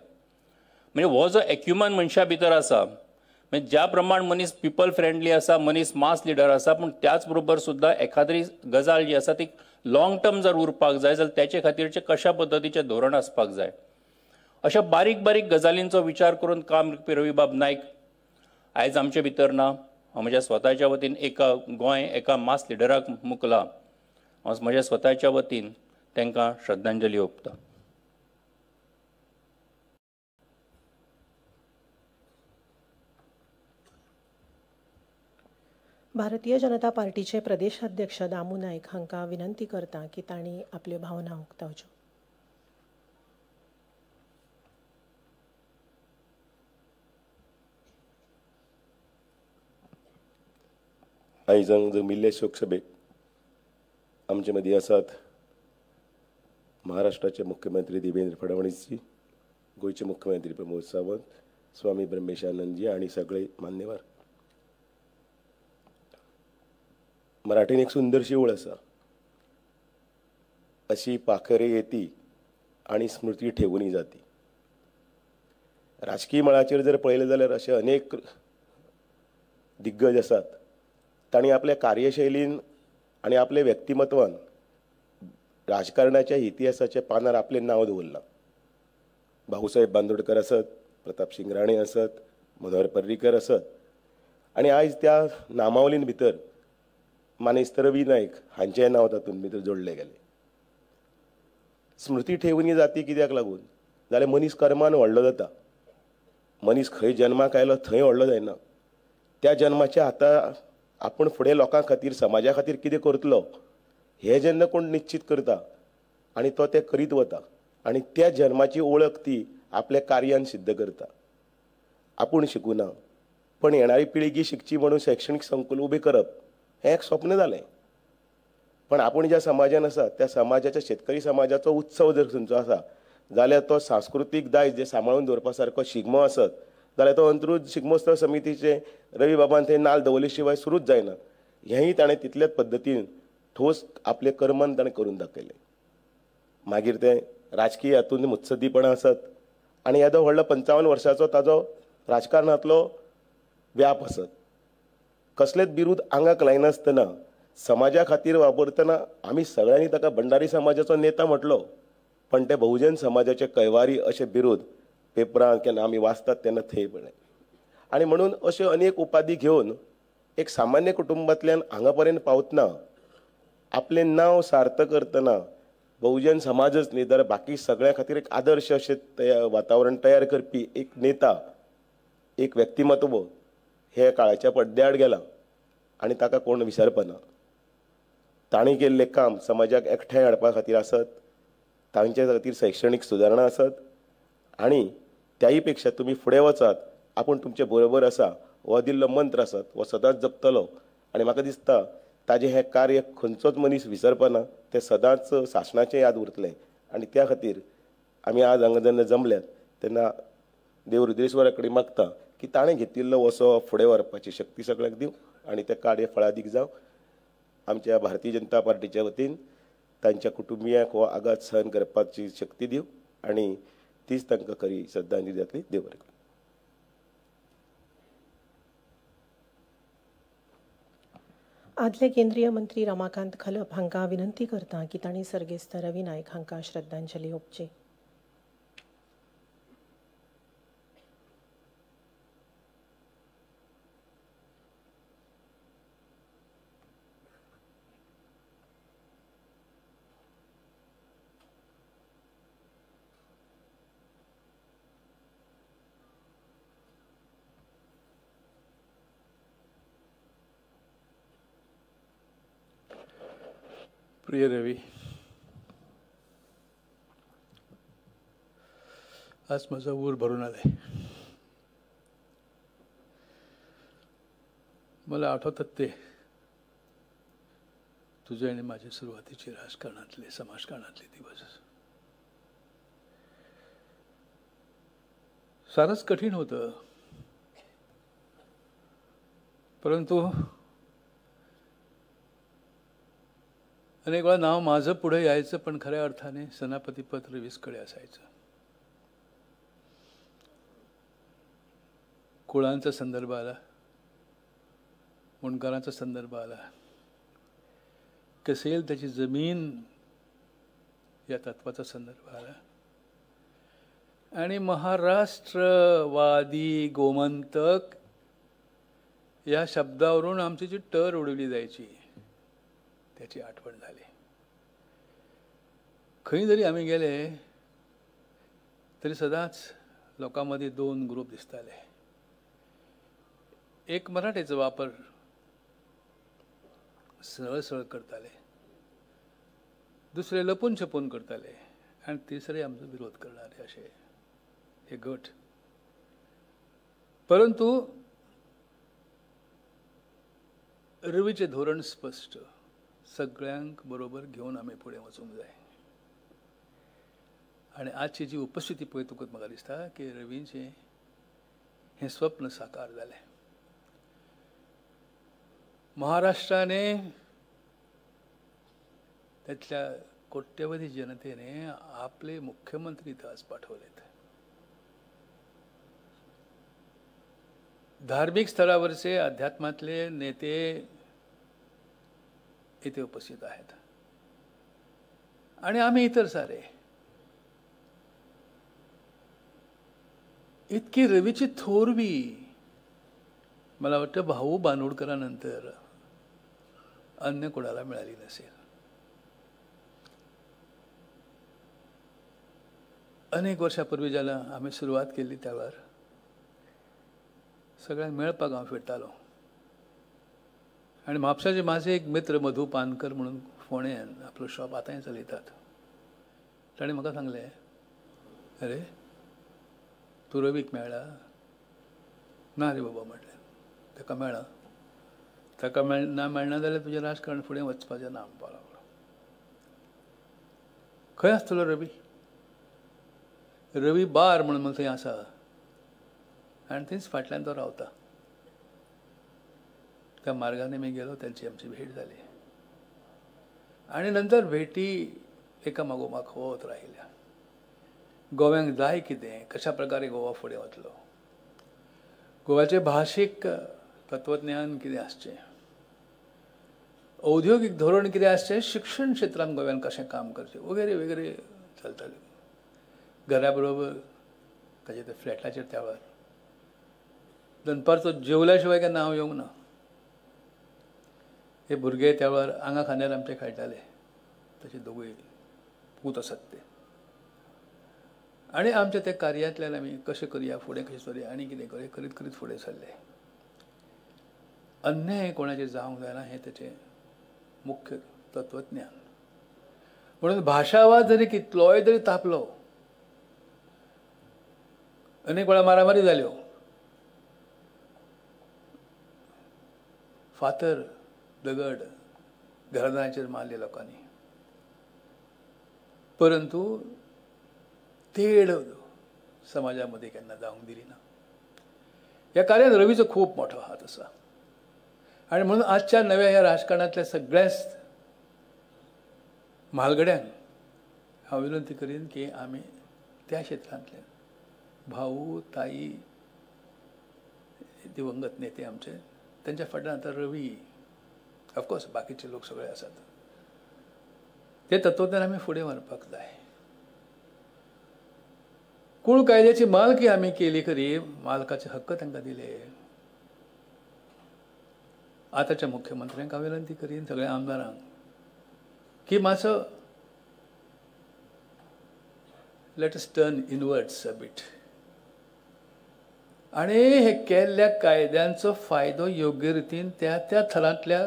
म्हणजे हो जो एक्युमन मनशा भितर आसा, म्हणजे ज्या प्रमाण मनीस पिपल फ्रेंडली आसा, मनीस मास लिडर आसा, पूण त्याच बरोबर सुद्दां एखाद्री गजाल जी आसा ती लॉंग टर्म जर उरपाक जाय जाल्यार त्याचे खातीरचें कशा पद्दतीचें धोरण आसपाक जाय अशा बारीक बारीक गजालींचो विचार करून काम करपी रवीबाब नायक आयज आमचे भितर ना. हांव म्हज्या स्वताच्या वतीन एका गोंय एका मास लिडराक मुकला, हांव म्हज्या स्वताच्या वतीन तांकां श्रद्धांजली ओंपता. भारतीय जनता पार्टीचे प्रदेशाध्यक्ष दामू नायक हांकां विनंती करता की तांणी आपल्यो भावना उक्तावच्यो. आयज हांगा जमिल्ले शोकसभेक आमचे मदीं आसात महाराष्ट्राचे मुख्यमंत्री देवेंद्र फडणवीसजी, गोंयचे मुख्यमंत्री प्रमोद सावंत, स्वामी ब्रह्मेशानंदजी आनी सगळे मान्यवर. मराठीन एक सुंदरशी ओळ आसा, अशी पाखरे येती आनी स्मृती ठेवून जाती. राजकीय मळाचेर जर पळयलें जाल्यार अशे अनेक दिग्गज आसात, तांणी आपल्या कार्यशैलीन आनी आपल्या व्यक्तिमत्वान राजकारणाच्या इतिहासाच्या पानार आपलें नांव दवरलां. भाऊसाहेब बांदोडकर आसत, प्रतापसिंग राणे आसत, मनोहर पर्रीकर आसत, आनी आयज त्या नामावलीन भितर मानेस्त रवी नायक हांचें नांव तातूंत भितर जोडलें गेलें. स्मृती ठेवणी जाती कित्याक लागून जाल्यार मनीस कर्मान व्हडलो जाता. मनीस खंय जन्माक आयलो थंय व्हडलो जायना. त्या जन्माच्या आतां आपूण फुडें लोकां खातीर समाजा खातीर कितें करतलो हें जेन्ना कोण निश्चित करता आनी तो तें करीत वता आनी त्या जन्माची ओळख ती आपल्या कार्यान सिद्ध करता. आपूण शिकूना पण येणारी पिळगी शिकची म्हणून शैक्षणीक संकुल उबें करप हें एक स्वप्न जालें. पण आपूण ज्या समाजान आसा त्या समाजाच्या शेतकरी समाजाचो उत्सव जर खंयचो आसा जाल्यार तो सांस्कृतीक दायज जे सांबाळून दवरपा सारको शिगमो आसत जाल्यार तो अंत्रूज शिगमोत्सव समितीचे रवी बाबान थंय नाल दवरले शिवाय सुरूच जायना. हेंय ताणें तितल्याच पद्दतीन ठोस आपले कर्मान ताणें करून दाखयलें. मागीर तें राजकीय हातूंत मुत्सदीपणां आसत आनी येदो व्हडलो 55 वर्सांचो ताजो राजकारणांतलो व्याप आसत, कसलेच बिरूद आंगाक लायनासतना समाजा खातीर वापरतना आमी सगळ्यांनी ताका भंडारी समाजाचो नेता म्हटलो, पण ते बहुजन समाजाचे कैवारी अशे विरोध पेपरान केन्ना आमी वाचतात तेन्ना थंय पळय. आनी म्हणून अश्यो अनेक उपाधी घेवन एक सामान्य कुटुंबांतल्यान हांगा पर्यंत पावतना आपलें नांव सार्थ करतना बहुजन समाजच न्ही तर बाकी सगळ्या खातीर एक आदर्श अशें वातावरण तयार करपी एक नेता, एक व्यक्तिमत्व हे काळाच्या पड्ड्याआड गेला आनी ताका कोण विसरपना. तांणी केल्लें काम समाजाक एकठांय हाडपा खातीर आसत, तांचे खातीर शैक्षणीक सुदारणा आसत, आनी त्याय पेक्षा तुमी फुडें वचात, आपूण तुमचे बरोबर आसा हो दिल्लो मंत्र आसत हो सदांच जपतलो. आनी म्हाका दिसता ताजें हें कार्य खंयचोच मनीस विसरपना, तें सदांच सासणाचें याद उरतलें. आनी त्या खातीर आमी आज हांगा जेन्ना जमल्यात तेन्ना देव रुद्रेश्वरा कडेन मागता की ताणें घेतिल्लो वसो फुडें व्हरपाची शक्ती सगळ्यांक दिवं आनी तें कार्य फळादीक जावं. आमच्या भारतीय जनता पार्टीच्या वतीन तांच्या कुटुंबियांक हो आघात सहन करपाची शक्ती दिवं आनी तीच तांकां खरी श्रद्धांजली जातली. देव बरें करूं. आदले केंद्रीय मंत्री रमाकांत खलप हांकां विनंती करता की तांणी सर्गेस्त रवी नायक हांकां श्रद्धांजली ओंपची. प्रिय रवी, आज माझा ऊर भरून आलाय. मला आठवतात ते तुझे आणि माझे सुरुवातीचे राजकारणातले, समाजकारणातले दिवस. सारंच कठीण होतं, परंतु अनेक वेळा नाव माझं पुढे यायचं, पण खऱ्या अर्थाने सेनापतीपद रवीसकडे असायचं. कुळांचा संदर्भ आला, मुंडकारांचा संदर्भ आला, कसेल त्याची जमीन या तत्वाचा संदर्भ आला, आणि महाराष्ट्रवादी गोमंतक या शब्दावरून आमची जी टर उडवली जायची त्याची आठवण झाली. खंय जरी आम्ही गेले तरी सदांच लोकांमध्ये दोन ग्रुप दिसताले. एक मराठीचा वापर सरळ सरळ करताले, दुसरे लपून छपून करताले, आणि तिसरे आमचा विरोध करणारे असे हे गट. परंतु रवीचे धोरण स्पष्ट, सगळ्यांक बरोबर घेवन आमी फुडें वचूंक जाय. आनी आजची जी उपस्थिती पळयतकूच म्हाका दिसता की रवीचें हें स्वप्न साकार जालें. महाराष्ट्राने, त्यातल्या कोट्यवधी जनतेने आपले मुख्यमंत्री इथं आज पाठवलेत. धार्मिक स्तरावरचे अध्यात्मातले नेते इथे उपस्थित आहेत आणि आम्ही इतर सारे. इतकी रवीची थोरवी मला वाटतं भाऊ बांदोडकरांनंतर अन्य कोणाला मिळाली नसेल. अनेक वर्षापूर्वी ज्याला आम्ही सुरुवात केली त्यावर सगळ्यांक मेळपाक हांव फिरतालो आनी म्हापशाचे माझे एक मित्र मधू पानकर म्हणून फोंड्यान आपलो शॉप आतांय चलयतात. ताणें म्हाका सांगलें, अरे तूं रवीक मेळ्ळा? ना रे बाबा म्हटलें, ताका मेळ्ळा. ताका ना मेळना जाल्यार तुजें राजकारण फुडें वचपाचें ना म्हणपाक लागलो. खंय आसतलो रवी? रवी बार म्हणून थंय आसा आनी थंयच फाटल्यान तो रावता. त्या मार्गाने मी गेलो, त्यांची आमची भेट झाली आणि नंतर भेटी एका मागोमाग होत राहिल्या. गोव्यांक जाय कितें, कशा प्रकारे गोवा फुडें वतलो, गोव्याचें भाशीक तत्वज्ञान कितें आसचें, औद्योगिक धोरण कितें आसचें, शिक्षण क्षेत्रांत गोव्यान कशें काम करचें वगैरे वगैरे चलतालें. घरा बरोबर ताजे त्या फ्लॅटाचेर त्या वेळार दनपारचो जेवल्या शिवाय केन्ना हांव येवंक ना. हे भुरगे त्या वेळार आंगा खांद्यार आमचे खेळटाले, तशे दोगूय पूत आसात ते. आनी आमच्या त्या कार्यांतल्यान आमी कशें करया, फुडें कशें चलया आनी कितें करया करीत करीत फुडें सरले. अन्याय कोणाचेर जावंक जायना हें ताचें मुख्य तत्वज्ञान. म्हणून भाशावाद जरी कितलोय तरी तापलो, अनेक वेळा मारामारी जाल्यो, फातर दगड घरादारांचेर मारले लोकांनी, परंतु तेड समाजामध्ये केन्ना जावंक दिली ना. ह्या कार्यात रवीचो खूब मोठो हात आसा. आनी म्हणून आजच्या नव्या ह्या राजकारणांतल्या सगळ्याच म्हालगड्यांक हांव विनंती करीन की आमी त्या क्षेत्रांतले भाऊ, ताई, दिवंगत नेते आमचे, त्यांच्या फाटल्यान आतां रवी, ऑफकोर्स बाकीचे लोक सगळे आसात, ते तत्वज्ञान आमी फुडें व्हरपाक जाय. कूळ कायद्याची मालकी आमी केली खरी, मालकाचे हक्क तांकां दिले. आतांच्या मुख्यमंत्र्यांक हांव विनंती करीन, सगळ्या आमदारांक, की मातसो let us turn inwards a bit आनी हे केल्ल्या कायद्यांचो फायदो योग्य रितीन त्या त्या थरांतल्या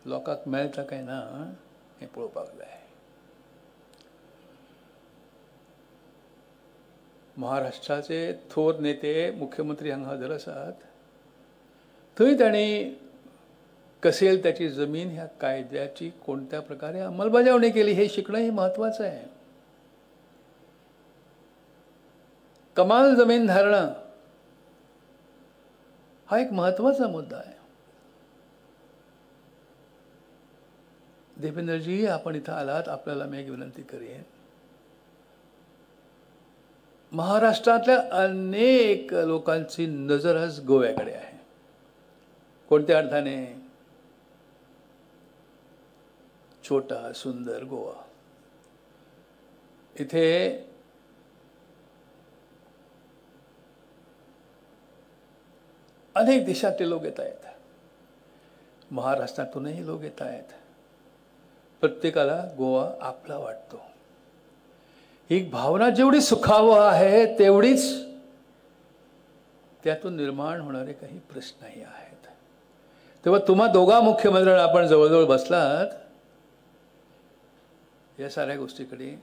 लोकांक मेळटा काय ना हें पळोवपाक जाय. महाराष्ट्राचे थोर नेते मुख्यमंत्री हांगा हजर आसात, थंय तांणी कसेल त्याची जमीन ह्या कायद्याची कोणत्या प्रकारे अंमलबजावणी केली हे शिकणं हे म्हत्वाचं आहे. कमाल जमीन धारणा हा एक महत्वाचा मुद्दा आहे. देवेंद्रजी, आपण इथं आलात, आपल्याला मी एक विनंती करेन. महाराष्ट्रातल्या अनेक लोकांची नजर आज गोव्याकडे आहे. कोणत्या अर्थाने? छोटा सुंदर गोवा. इथे अनेक देशातले लोक येत आहेत, महाराष्ट्रातूनही लोक येत आहेत. प्रत्येकाला गोवा आपला वाटतो. ही भावना जेवढी सुखावह आहे तेवढीच त्यातून निर्माण होणारे काही प्रश्नही आहेत. तेव्हा तुम्हा दोघा मुख्यमंत्र्यांना आपण जवळजवळ बसलात, या साऱ्या गोष्टीकडे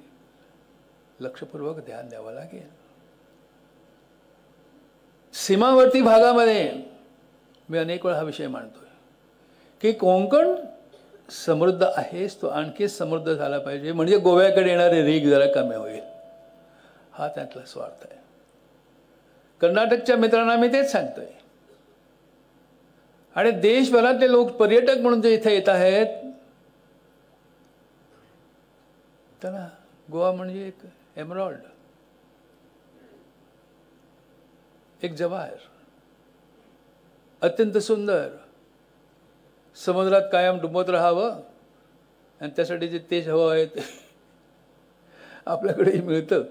लक्षपूर्वक ध्यान द्यावं लागेल. सीमावर्ती भागामध्ये मी अनेक वेळा हा विषय मांडतोय की कोंकण समृद्ध आहेच, तो आणखी समृद्ध झाला पाहिजे, म्हणजे गोव्याकडे येणारे रीग जरा कमी होईल, हा त्यातला स्वार्थ आहे. कर्नाटकच्या मित्रांना मी तेच सांगतोय. आणि देशभरातले लोक पर्यटक म्हणून जे इथे येत आहेत त्यांना गोवा म्हणजे एक एमरॉल्ड, एक जवाहर, अत्यंत सुंदर, समुद्रात कायम डुंबत राहावं आणि त्यासाठी जे तेज हवं आहे ते आपल्याकडेही मिळतं.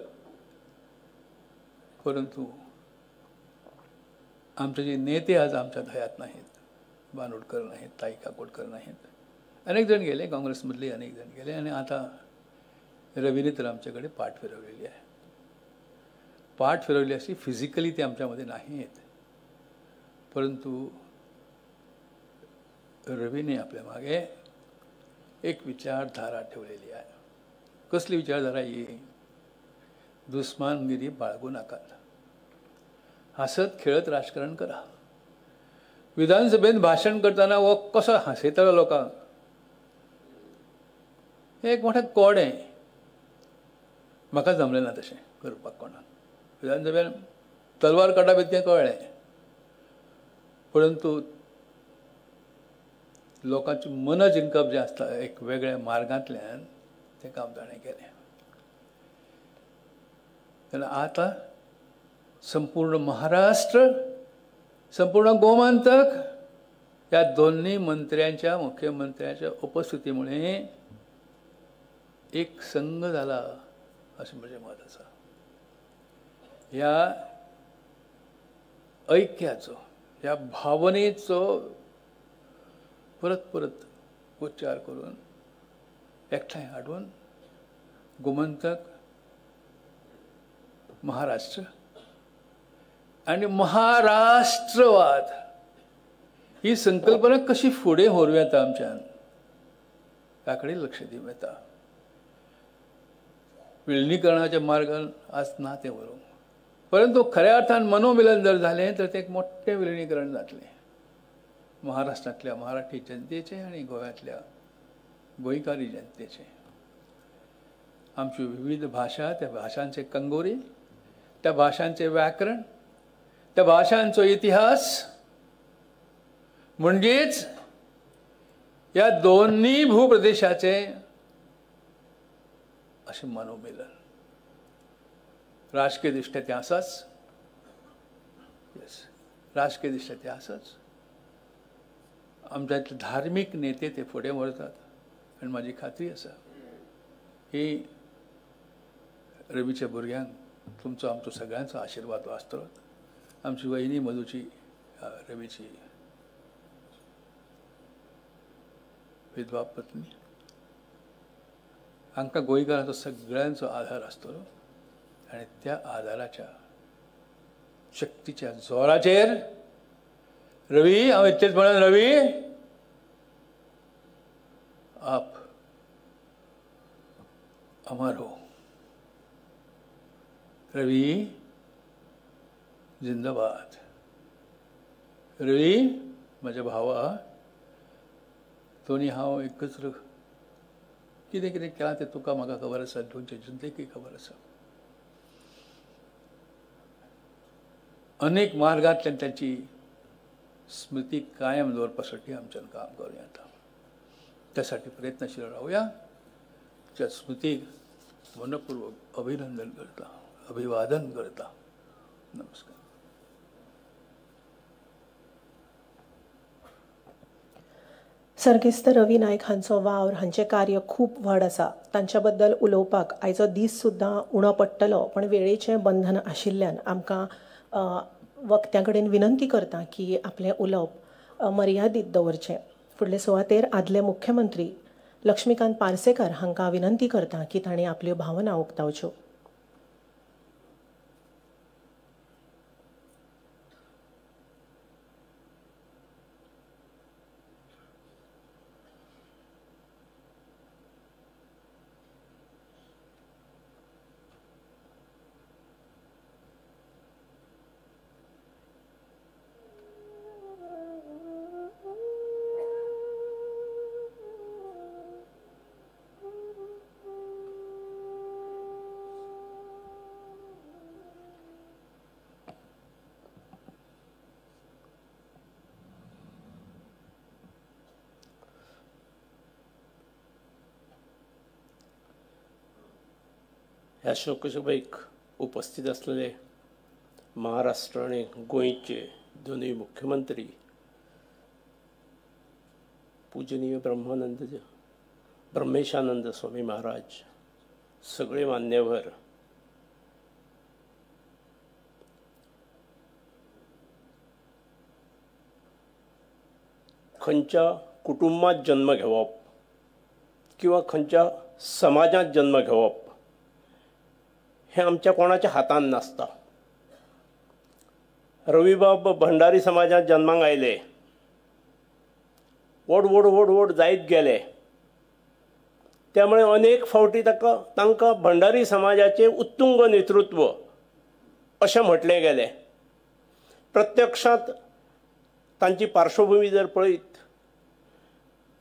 परंतु आमचे जे नेते आज आमच्या हयात नाहीत, बानोडकर नाहीत, ताई काकोडकर नाहीत, अनेक जण गेले, काँग्रेसमधले अनेक जण गेले, आणि आता रवीने तर आमच्याकडे पाठ फिरवलेली आहे. पाठ फिरवली अशी फिजिकली ते आमच्यामध्ये नाही आहेत, परंतु रवीने आपल्या मागे एक विचारधारा ठेवलेली आहे. कसली विचारधारा ही? दुस्मानगिरी बाळगू नकात, हसत खेळत राजकारण करा. विधानसभेत भाषण करताना वो कसो हांसयतालो लोकांक, हें एक मोठें कोडें. म्हाका जमलें ना तशें करपाक कोणाक. विधानसभेन तलवार काडप इतकें कळ्ळें, परंतु लोकांची मनां जिंकप जें आसता एक वेगळ्या मार्गांतल्यान तें काम ताणें केलें. तेन्ना आतां संपूर्ण महाराष्ट्र, संपूर्ण गोमांतक ह्या दोनूय मंत्र्यांच्या मुख्यमंत्र्यांच्या उपस्थितीमुळे एक संघ जाला अशें म्हजें मत आसा. ह्या ऐक्याचो, ह्या भावनेचो परत परत उच्चार करून एकठांय हाडून गोमंतक, महाराष्ट्र आनी महाराष्ट्रवाद ही संकल्पना कशी फुडें व्हरूं येता आमच्यान ह्या कडेन लक्ष दिवं येता. विलिनीकरणाच्या मार्गान आज ना तें व्हरूंक, परंतु खऱ्या अर्थान मनोमिलन जर जालें तर तें एक मोठें विलिनीकरण जातलें महाराष्ट्रांतल्या मराठी जनतेचें आनी गोव्यांतल्या गोंयकारी जनतेचें. आमच्यो विविध भाशा, त्या भाशांचे कंगोरी, त्या भाशांचें व्याकरण, त्या भाशांचो इतिहास, म्हणजेच ह्या दोन्ही भूप्रदेशाचें अशें मनोमिलन. राजकीय दृश्ट्या तें आसाच, येस, राजकीय दृश्ट्या तें आसाच. आमच्या धार्मीक नेते ते फुडें व्हरतात आनी म्हाजी खात्री आसा की रवीच्या भुरग्यांक तुमचो आमचो सगळ्यांचो आशिर्वाद आसतलो. आमची वहिनी मधुची, रवीची विधवा पत्नी, हांकां गोंयकारांचो सगळ्यांचो आधार आसतलो आनी त्या आधाराच्या शक्तीच्या जोराचेर रवी, हांव इतलेंच म्हणून, रवी आप अमर हो, रवी जिंदाबाद. रवी म्हज्या भावा, दोनी हांव एकच कितें कितें केलां तें तुका म्हाका खबर आसा, गोंयच्या जनतेकूय खबर आसा. अनेक मार्गांतल्यान ताची स्मृती कायम दवरपासाठी आमच्यान काम करूं येता. त्यासाठी प्रयत्नशील रावया. त्या स्मृतीक मनपूर्वक अभिनंदन करता, अभिवादन करता. नमस्कार. सर्गेस्त रवी नायक हांचो वावर, हांचें कार्य खूब व्हड आसा. तांच्या बद्दल उलोवपाक आयचो दीस सुद्दां उणो पडटलो, पण वेळेचें बंधन आशिल्ल्यान आमकां वक्त्यां कडेन विनंती करता की आपलें उलोवप मर्यादीत दवरचें. फुडले सुवातेर आदले मुख्यमंत्री लक्ष्मीकांत पार्सेकर हांकां विनंती करता की तांणी आपल्यो भावना उक्तावच्यो. ह्या शोकसभेक उपस्थित असलेले महाराष्ट्र आनी गोंयचे दोनूय मुख्यमंत्री पूजनीय ब्रह्मानंद ब्रह्मेशानंद स्वामी महाराज, सगळे मान्यवर, खंयच्या कुटुंबात जन्म घेवप किंवा खंयच्या समाजात जन्म घेवप हे आमच्या कोणाच्या हातान नासता. रवीबाब भंडारी समाजात जन्माक आयले, व्हड व्हड व्हड व्हड जायत गेले, त्यामुळे अनेक फावटी तांकां भंडारी समाजाचे उत्तुंग नेतृत्व अशें म्हटलें गेलें. प्रत्यक्षांत तांची पार्श्वभूमी जर पळयत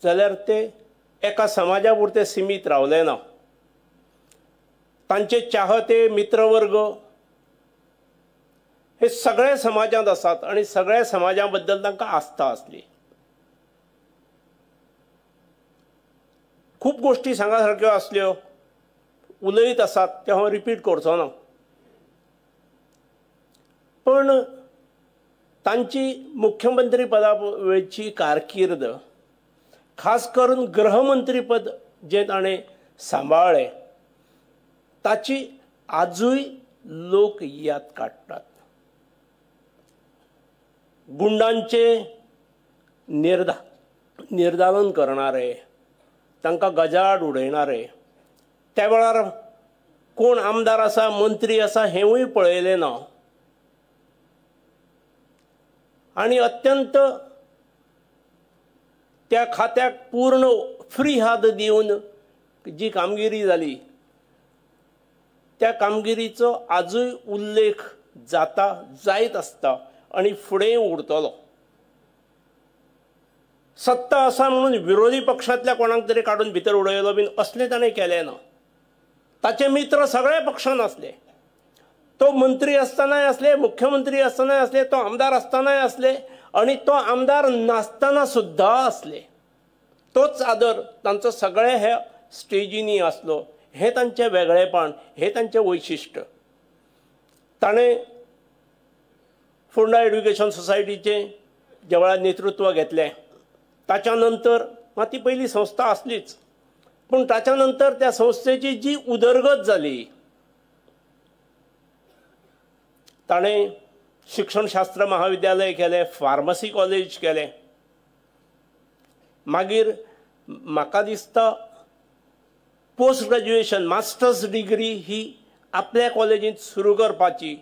जाल्यार ते एका समाजा पुरते सीमित रावले ना. तांचे चाहते मित्रवर्ग हे सगळ्या समाजांत आसात आनी सगळ्या समाजा बद्दल तांकां आस्था आसली. खूब गोष्टी सांगा सारक्यो आसल्यो, उलयत आसात ते हांव रिपीट करचो ना. पण तांची मुख्यमंत्री पदा वेळची कारकीर्द, खास करून गृहमंत्रीपद जें ताणें सांबाळ्ळें ताची आजूय लोक याद काडटात. गुंडांचे निर्दालन करणारे, तांकां गजाआड उडयणारे, त्या वेळार कोण आमदार आसा मंत्री आसा हेंवूय पळयलें ना आनी अत्यंत त्या खात्याक पूर्ण फ्री हात दिवन जी कामगिरी जाली त्या कामगिरीचो आजूय उल्लेख जाता, जायत आसता आनी फुडें उरतलो. सत्ता आसा म्हणून विरोधी पक्षांतल्या कोणाक तरी काडून भितर उडयलो बीन असलें ताणें केलें ना. ताचे मित्र सगळ्या पक्षान आसले, तो मंत्री आसतनाय आसले, मुख्यमंत्री आसतनाय आसले, तो आमदार आसतनाय आसले आनी तो आमदार नासतना सुद्दां आसले. तोच आदर तांचो सगळे ह्या स्टेजींनी आसलो. हें तांचें वेगळेपण, हें तांचें वैशिश्ट्य. ताणें फोंडा एड्युकेशन सोसायटीचें ज्या वेळार नेतृत्व घेतलें ताच्या नंतर, मात ती पयली संस्था आसलीच, पूण ताच्या नंतर त्या संस्थेची जी उदरगत जाली, ताणें शिक्षणशास्त्र महाविद्यालय केलें, फार्मसी कॉलेज केलें. मागीर म्हाका दिसता पोस्ट ग्रॅज्युएशन मास्टर्स डिग्री ही आपल्या कॉलेजींत सुरू करपाची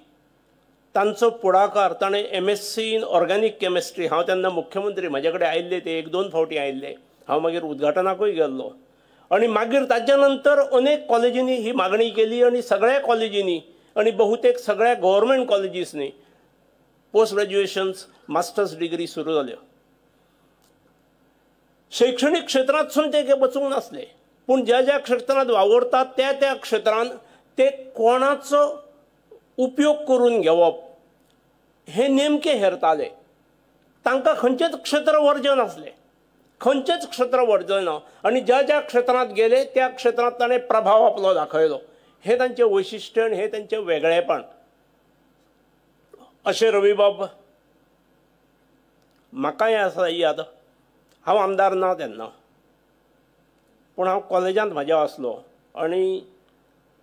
तांचो पुढाकार. ताणें MSc in organic chemistry, हांव तेन्ना मुख्यमंत्री, म्हजे कडेन आयिल्ले ते एक दोन फावटी आयिल्ले, हांव मागीर उद्घाटनाकूय गेल्लो. आनी मागीर ताच्या नंतर अनेक कॉलेजींनी ही मागणी केली आनी सगळ्या कॉलेजींनी आनी बहुतेक सगळ्या गव्हर्मेंट कॉलेजीसनी पोस्ट ग्रॅज्युएशन्स मास्टर्स डिग्री सुरू जाल्यो. शैक्षणीक क्षेत्रांतसून ते वचूंक नासले, पूण ज्या ज्या क्षेत्रांत वावुरतात त्या त्या क्षेत्रांत ते कोणाचो उपयोग करून घेवप हे नेमके हेरताले. तांकां खंयचेंच क्षेत्र वर्ज नासलें, खंयचेंच क्षेत्र वर्ज ना आनी ज्या ज्या क्षेत्रांत गेले त्या क्षेत्रांत ताणें प्रभाव आपलो दाखयलो. हें तांचें वैशिश्ट्य आनी हें तांचें वेगळेपण. अशें रवीबाब म्हाकाय आसा याद, हांव आमदार ना तेन्ना, पूण हांव कॉलेजांत म्हाज्या आसलो आनी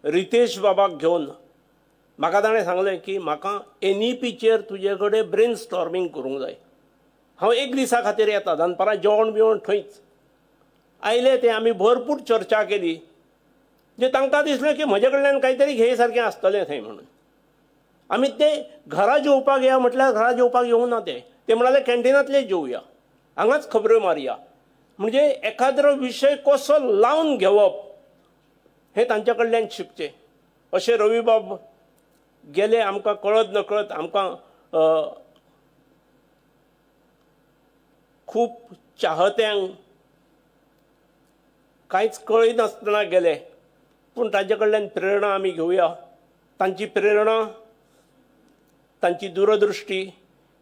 रितेश बाबाक घेवन म्हाका ताणें सांगलें की म्हाका NEPचेर तुजे कडेन ब्रेन स्टॉर्मिंग करूंक जाय. हांव एक दिसा खातीर येता, दनपारां जेवण बिवण थंयच आयले ते, आमी भरपूर चर्चा केली. जे तांकां दिसलें की म्हजे कडल्यान कांय तरी घेय सारकें आसतलें थंय म्हणून आमी ते घरा जेवपाक या म्हटल्यार घरा जेवपाक येवंक ना ते, ते म्हणाले कॅन्टिनांतले जेवया, हांगाच खबऱ्यो मारया. म्हणजे एखाद्रो विशय कसो लावन घेवप हें तांच्या कडल्यान शिकचें. अशें रवीबाब गेले, आमकां कळत नकळत आमकां खूब चाहत्यांक कांयच कळनासतना गेले, पूण तांचे कडल्यान प्रेरणा आमी घेवया. तांची प्रेरणा, तांची दूरदृष्टी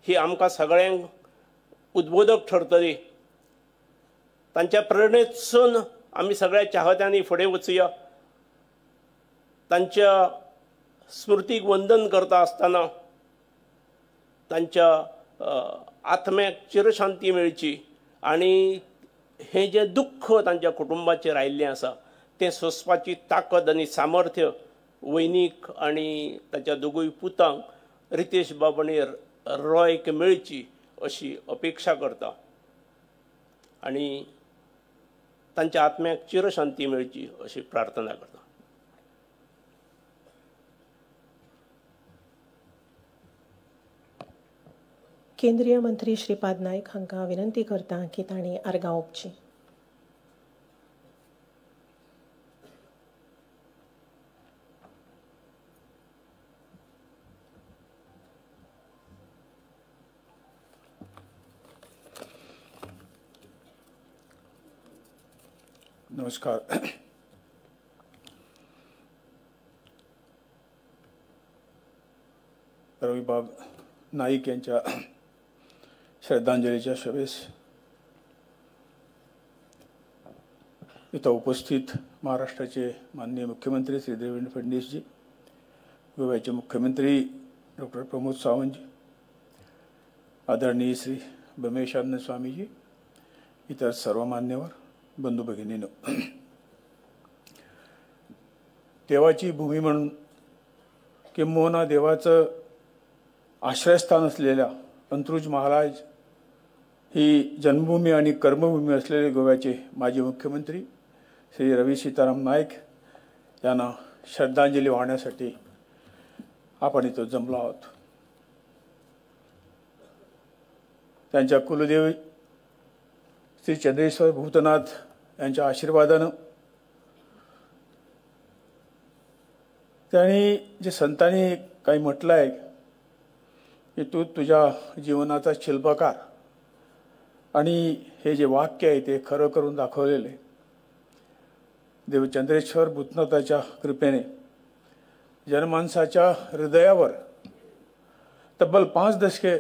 ही आमकां सगळ्यांक उद्बोधक ठरतली. तांच्या प्रेरणेतसून आमी सगळ्या चाहत्यांनी फुडें वचुया. तांच्या स्मृतीक वंदन करता आसतना तांच्या आत्म्याक चिरशांती मेळची आनी हें जें दुख्ख तांच्या कुटुंबाचेर आयिल्लें आसा तें सोंसपाची ताकद आनी सामर्थ्य वैनीक आनी ताच्या दोगूय पुतांक रितेश बाब आनी रॉयक मेळची अशी अपेक्षा करता आनी तांच्या आत्म्याक चिरशांती मेळची अशी प्रार्थना करता. केंद्रीय मंत्री श्रीपाद नायक हांकां विनंती करता की तांणी आर्गां ओंपचीं. नमस्कार. रवीबाब नाईक यांच्या श्रद्धांजलीच्या सभेस इथं उपस्थित महाराष्ट्राचे माननीय मुख्यमंत्री श्री देवेंद्र फडणवीसजी, गोव्याचे मुख्यमंत्री डॉक्टर प्रमोद सावंतजी, आदरणीय श्री ब्रह्मेशानंद स्वामीजी, इतर सर्व मान्यवर बंधू भगिनींनो, देवाची भूमी म्हणून किंबहुना देवाचं आश्रयस्थान असलेल्या अंत्रुज महाराज ही जन्मभूमी आणि कर्मभूमी असलेले गोव्याचे माजी मुख्यमंत्री श्री रवी सीताराम नाईक यांना श्रद्धांजली वाहण्यासाठी आपण इथं जमलो आहोत. त्यांच्या कुलदेव श्री चंद्रेश्वर भूतनाथ यांच्या आशीर्वादानं त्यांनी जे संतांनी काही म्हटलं आहे की तू तुझ्या जीवनाचा शिल्पकार, आणि हे जे वाक्य आहे ते खरं करून दाखवलेलं आहे. देव चंद्रेश्वर भूतनाथाच्या कृपेने जनमानसाच्या हृदयावर तब्बल 5 दशके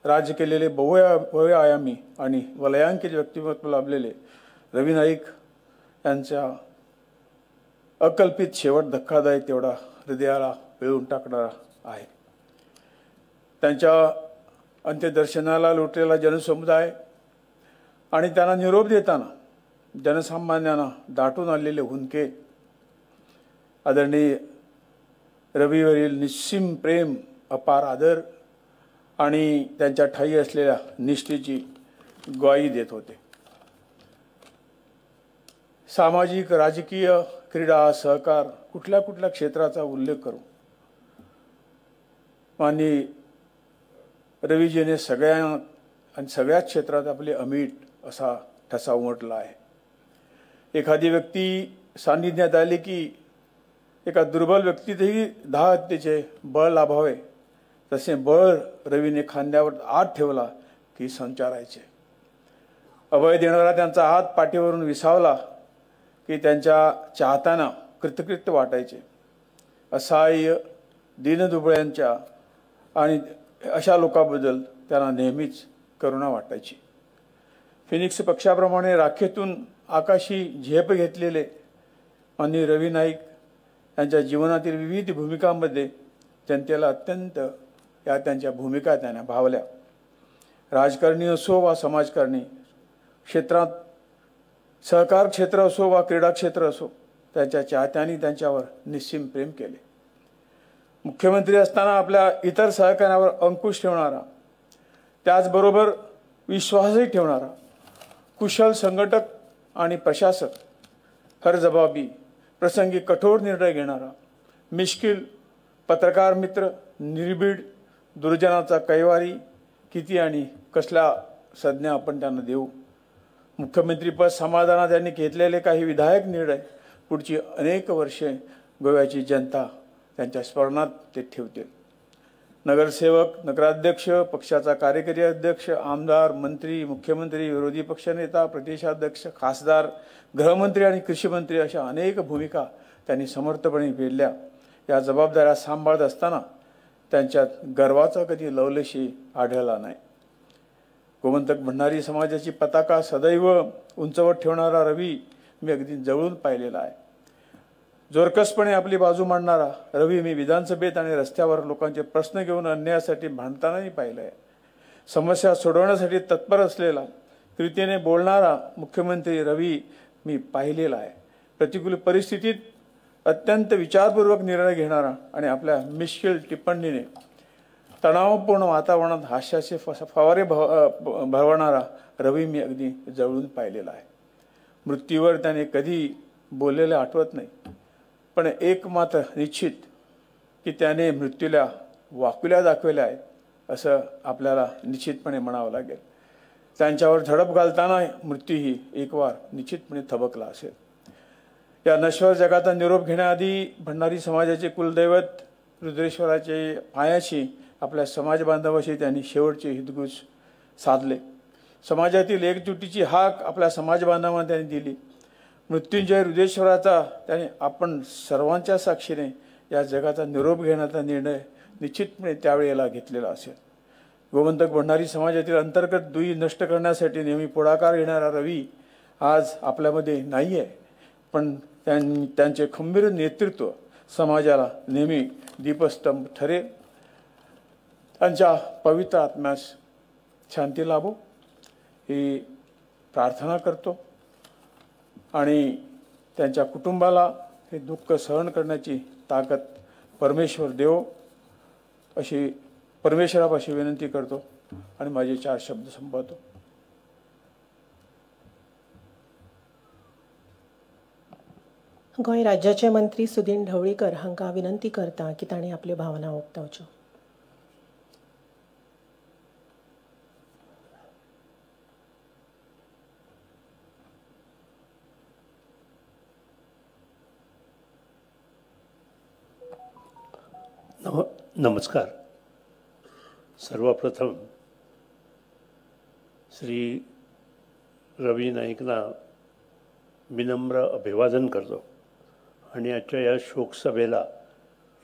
राज्य केलेले बहुआयामी आणि वलयांकित व्यक्तिमत्व लाभलेले रवी नाईक यांच्या अकल्पित शेवट धक्कादायक तेवढा हृदयाला पिळून टाकणारा आहे. त्यांच्या अंत्यदर्शनाला लुटलेला जनसमुदाय आणि त्यांना निरोप देताना जनसामान्यांना दाटून आलेले हुंदके, आदरणीय रवीवरील निस्सीम प्रेम, अपार आदर आणि त्यांच्या ठाई असलेल्या निष्ठेची ग्वाही देत होते. सामाजिक, राजकीय, क्रीडा, सहकार कुठल्या कुठल्या क्षेत्राचा उल्लेख करू, आणि रवीजीने सगळ्या आणि सगळ्याच क्षेत्रात आपले अमीट असा ठसा उमटला आहे. एखादी व्यक्ती सान्निध्यात आली की एका दुर्बल व्यक्तीतही 10 हत्तीचे बळ लाभावे तसे बळ रवीने खांद्यावर आत ठेवला की संचारायचे. अभय देणारा त्यांचा हात पाठीवरून विसावला की त्यांच्या चाहत्यांना कृतकृत्य वाटायचे. असहाय्य, दीनदुबळ्यांच्या आणि अशा लोकांबद्दल त्यांना नेहमीच करुणा वाटायची. फिनिक्स पक्षाप्रमाणे राखेतून आकाशी झेप घेतलेले आणि रवी नाईक यांच्या जीवनातील विविध भूमिकांमध्ये जनतेला अत्यंत या त्यांच्या भूमिका त्यांना भावल्या. राजकारणी असो वा समाजकारणी क्षेत्रात, सहकार क्षेत्र असो वा क्रीडा क्षेत्र असो, त्यांच्या चाहत्यांनी त्यांच्यावर निस्सीम प्रेम केले. मुख्यमंत्री असताना आपल्या इतर सहकाऱ्यांवर अंकुश ठेवणारा, त्याचबरोबर विश्वासही ठेवणारा कुशल संघटक आणि प्रशासक, हरजबाबी, प्रसंगी कठोर निर्णय घेणारा, मिश्किल पत्रकार मित्र, निर्भीड, दुर्जनाचा कैवारी, किती आणि कसल्या संज्ञा आपण त्यांना देऊ. मुख्यमंत्रीपद समाधानात त्यांनी घेतलेले काही विधायक निर्णय पुढची अनेक वर्षे गोव्याची जनता त्यांच्या स्मरणात ते ठेवतील. नगरसेवक, नगराध्यक्ष, पक्षाचा कार्यकारी अध्यक्ष, आमदार, मंत्री, मुख्यमंत्री, विरोधी पक्षनेता, प्रदेशाध्यक्ष, खासदार, गृहमंत्री आणि कृषीमंत्री अशा अनेक भूमिका त्यांनी समर्थपणे पेलल्या. या जबाबदाऱ्या सांभाळत असताना त्यांच्यात गर्वाचा कधी लवलेशी आढळला नाही. गोमंतक भंडारी समाजाची पताका सदैव उंचावर ठेवणारा रवी मी अगदी जवळून पाहिलेला आहे. जोरकसपणे आपली बाजू मांडणारा रवी मी विधानसभेत आणि रस्त्यावर लोकांचे प्रश्न घेऊन अन्यायासाठी भांडतानाही पाहिलं आहे. समस्या सोडवण्यासाठी तत्पर असलेला, कृतीने बोलणारा मुख्यमंत्री रवी मी पाहिलेला आहे. प्रतिकूल परिस्थितीत अत्यंत विचारपूर्वक निर्णय घेणारा आणि आपल्या मिश्किल टिप्पणीने तणावपूर्ण वातावरणात हास्याचे फवारे भरवणारा रवी मी अगदी जवळून पाहिलेला आहे. मृत्यूवर त्याने कधी बोललेलं आठवत नाही, पण एक मात्र निश्चित की त्याने मृत्यूला वाकुल्या दाखवल्या आहेत असं आपल्याला निश्चितपणे म्हणावं लागेल. त्यांच्यावर झडप घालताना मृत्यूही एक वार निश्चितपणे थबकला असेल. या नश्वर जगाचा निरोप घेण्याआधी भंडारी समाजाचे कुलदैवत रुद्रेश्वराचे पायाशी आपल्या समाजबांधवाशी त्यांनी शेवटचे हितगुज साधले. समाजातील एकजुटीची हाक आपल्या समाजबांधवांना त्यांनी दिली. मृत्युंजय रुद्रेश्वराचा त्यांनी आपण सर्वांच्या साक्षीने या जगाचा निरोप घेण्याचा निर्णय निश्चितपणे त्यावेळेला घेतलेला असेल. गोमंतक भंडारी समाजातील अंतर्गत दुई नष्ट करण्यासाठी नेहमी पुढाकार घेणारा रवी आज आपल्यामध्ये नाही आहे, पण त्यांचे खंबीर नेतृत्व समाजाला नेहमी दीपस्तंभ ठरेल. त्यांच्या पवित्र आत्म्यास शांती लाभो ही प्रार्थना करतो आणि त्यांच्या कुटुंबाला हे दुःख सहन करण्याची ताकद परमेश्वर देवो अशी परमेश्वरापाशी विनंती करतो आणि माझे 4 शब्द संपवतो. गोंय राज्याचे मंत्री सुदिन ढवळीकर हांकां विनंती करता की तांणी आपल्यो भावना उक्तावच्यो. नमस्कार. सर्वप्रथम श्री रवी नाईकना विनम्र अभिवादन करतो आणि आजच्या या शोकसभेला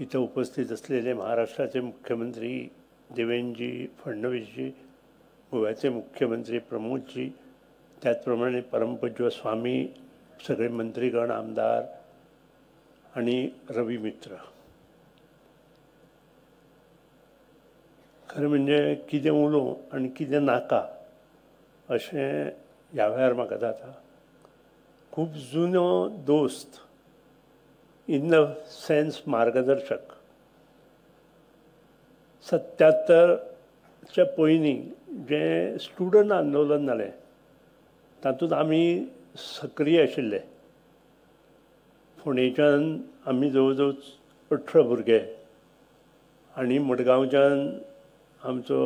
इथं उपस्थित असलेले महाराष्ट्राचे मुख्यमंत्री देवेंद्रजी फडणवीसजी, गोव्याचे मुख्यमंत्री प्रमोदजी, त्याचप्रमाणे परमपूज्य स्वामी, सगळे मंत्रीगण, आमदार आणि रवी मित्र. खरें म्हणजे कितें उलोवं आनी कितें नाका अशें ह्या वेळार म्हाका जाता. खूब जुनो दोस्त, इन the sense मार्गदर्शक, 77च्या पयलीं जें स्टुडंट आंदोलन जालें तातूंत आमी सक्रीय आशिल्ले. फोंडेच्यान आमी जवळ जवळ 18 भुरगे आनी मडगांवच्यान आमचो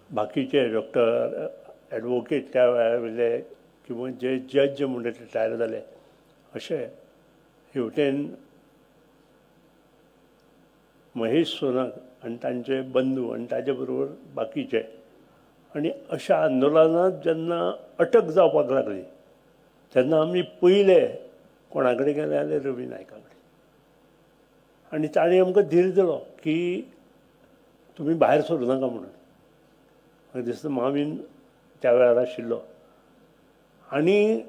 बाकीचे डॉक्टर, एडवोकेट त्या वेळार वयले किंवा जे जज म्हणून रिटायर जाले अशे हेवटेन महेश सोनक आनी तांचे बंधू आनी ताजे बरोबर बाकीचे. आनी अशा आंदोलनांत जेन्ना अटक जावपाक लागली तेन्ना आमी पयले कोणा कडेन गेले जाल्यार रवी नायका कडेन. आनी ताणें आमकां धीर दिलो की तुमी भायर सरूं नाका म्हणून. म्हाका दिसता मामीन त्या वेळार आशिल्लो आनी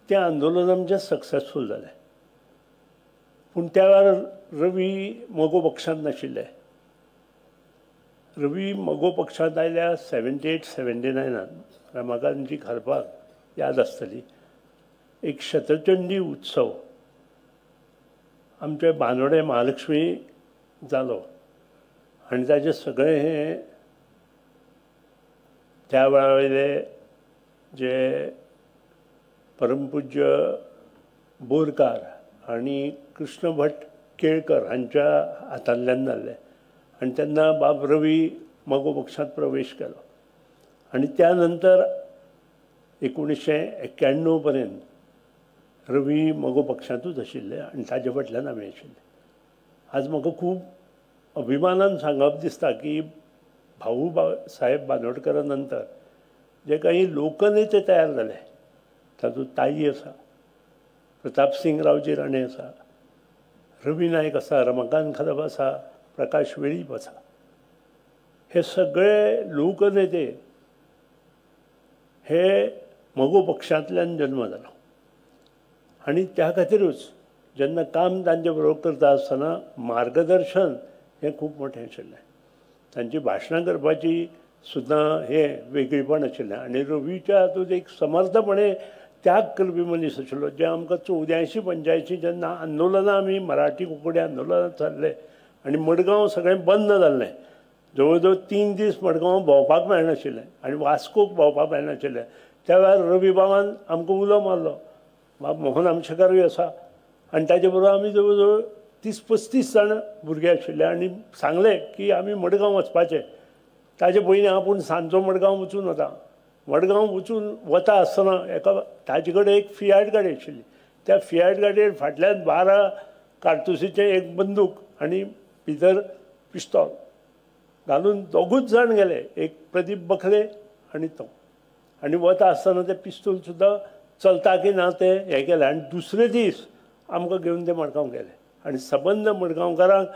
तें आंदोलन आमचें सक्सेसफूल जालें. पूण त्या वेळार रवी मगो पक्षांत नाशिल्ले. रवी मगो पक्षांत आयल्या 78, 79 रमाकांतजी खारपाक याद आसतली. एक शतचंडी उत्सव आमचे बांदोडे महालक्ष्मी जालो आनी ताजें सगळें हें त्या वेळा वयले जे परमपूज्य बोरकार आनी कृष्ण भट केळकर हांच्या हातांतल्यान जाल्लें. आनी तेन्ना बाब रवी मगो पक्षांत प्रवेश केलो आनी त्या नंतर 1991 पर्यंत रवी मगो पक्षांतूच आशिल्ले आनी ताजे फाटल्यान आमी आशिल्ले. आज म्हाका खूब अभिमानान सांगप दिसता की भाऊ साहेब बांदोडकरा नंतर जे काही लोकनेते तयार जाले तातूंत ताई आसा, प्रतापसिंग रावजी राणे आसा, रवी नायक आसा, रमाकांत खलप आसा, प्रकाश वेळीप आसा. हे सगळे लोकनेते हे मगो पक्षांतल्यान जन्म जालो आनी त्या खातीरूच जेन्ना काम तांचे बरोबर करता आसतना मार्गदर्शन हें खूब मोठें आशिल्लें. तांची भाशणां करपाची सुद्दां हें वेगळेपण आशिल्लें आनी रवीच्या हातूंत एक समर्थपणे त्याग करपी मनीस आशिल्लो. जे आमकां 84, 85 जेन्ना आंदोलनां आमी मराठी कोंकणी आंदोलनां चल्लें आनी मडगांव सगळें बंद जाल्लें, जवळ जवळ 3 दीस मडगांव भोंवपाक मेळनाशिल्लें आनी वास्कोक भोंवपाक मेळनाशिल्लें. त्या वेळार रवी बाबान आमकां उलो मारलो, बाब मोहन आमशेकारूय आसा आनी ताजे बरोबर आमी जवळ जवळ 30-35 जाण भुरगे आशिल्ले आनी सांगलें की आमी मडगांव वचपाचें. ताजे पयलीं आपूण सांजचो मडगांव वचून वता. मडगांव वचून वता आसतना एका ताजे कडेन एक फियाट गाडी आशिल्ली. त्या फियाट गाडयेर फाटल्यान 12 कार्तुसीचें एक बंदूक आनी भितर पिस्तोल घालून दोगूच जाण गेले, एक प्रदीप बखले आनी तो. आनी वता आसतना तें पिस्तूल सुद्दां चलता की ना तें हें केलें आनी दुसरे दीस आमकां घेवन ते मडगांव गेले आनी सबंद मडगांवकारांक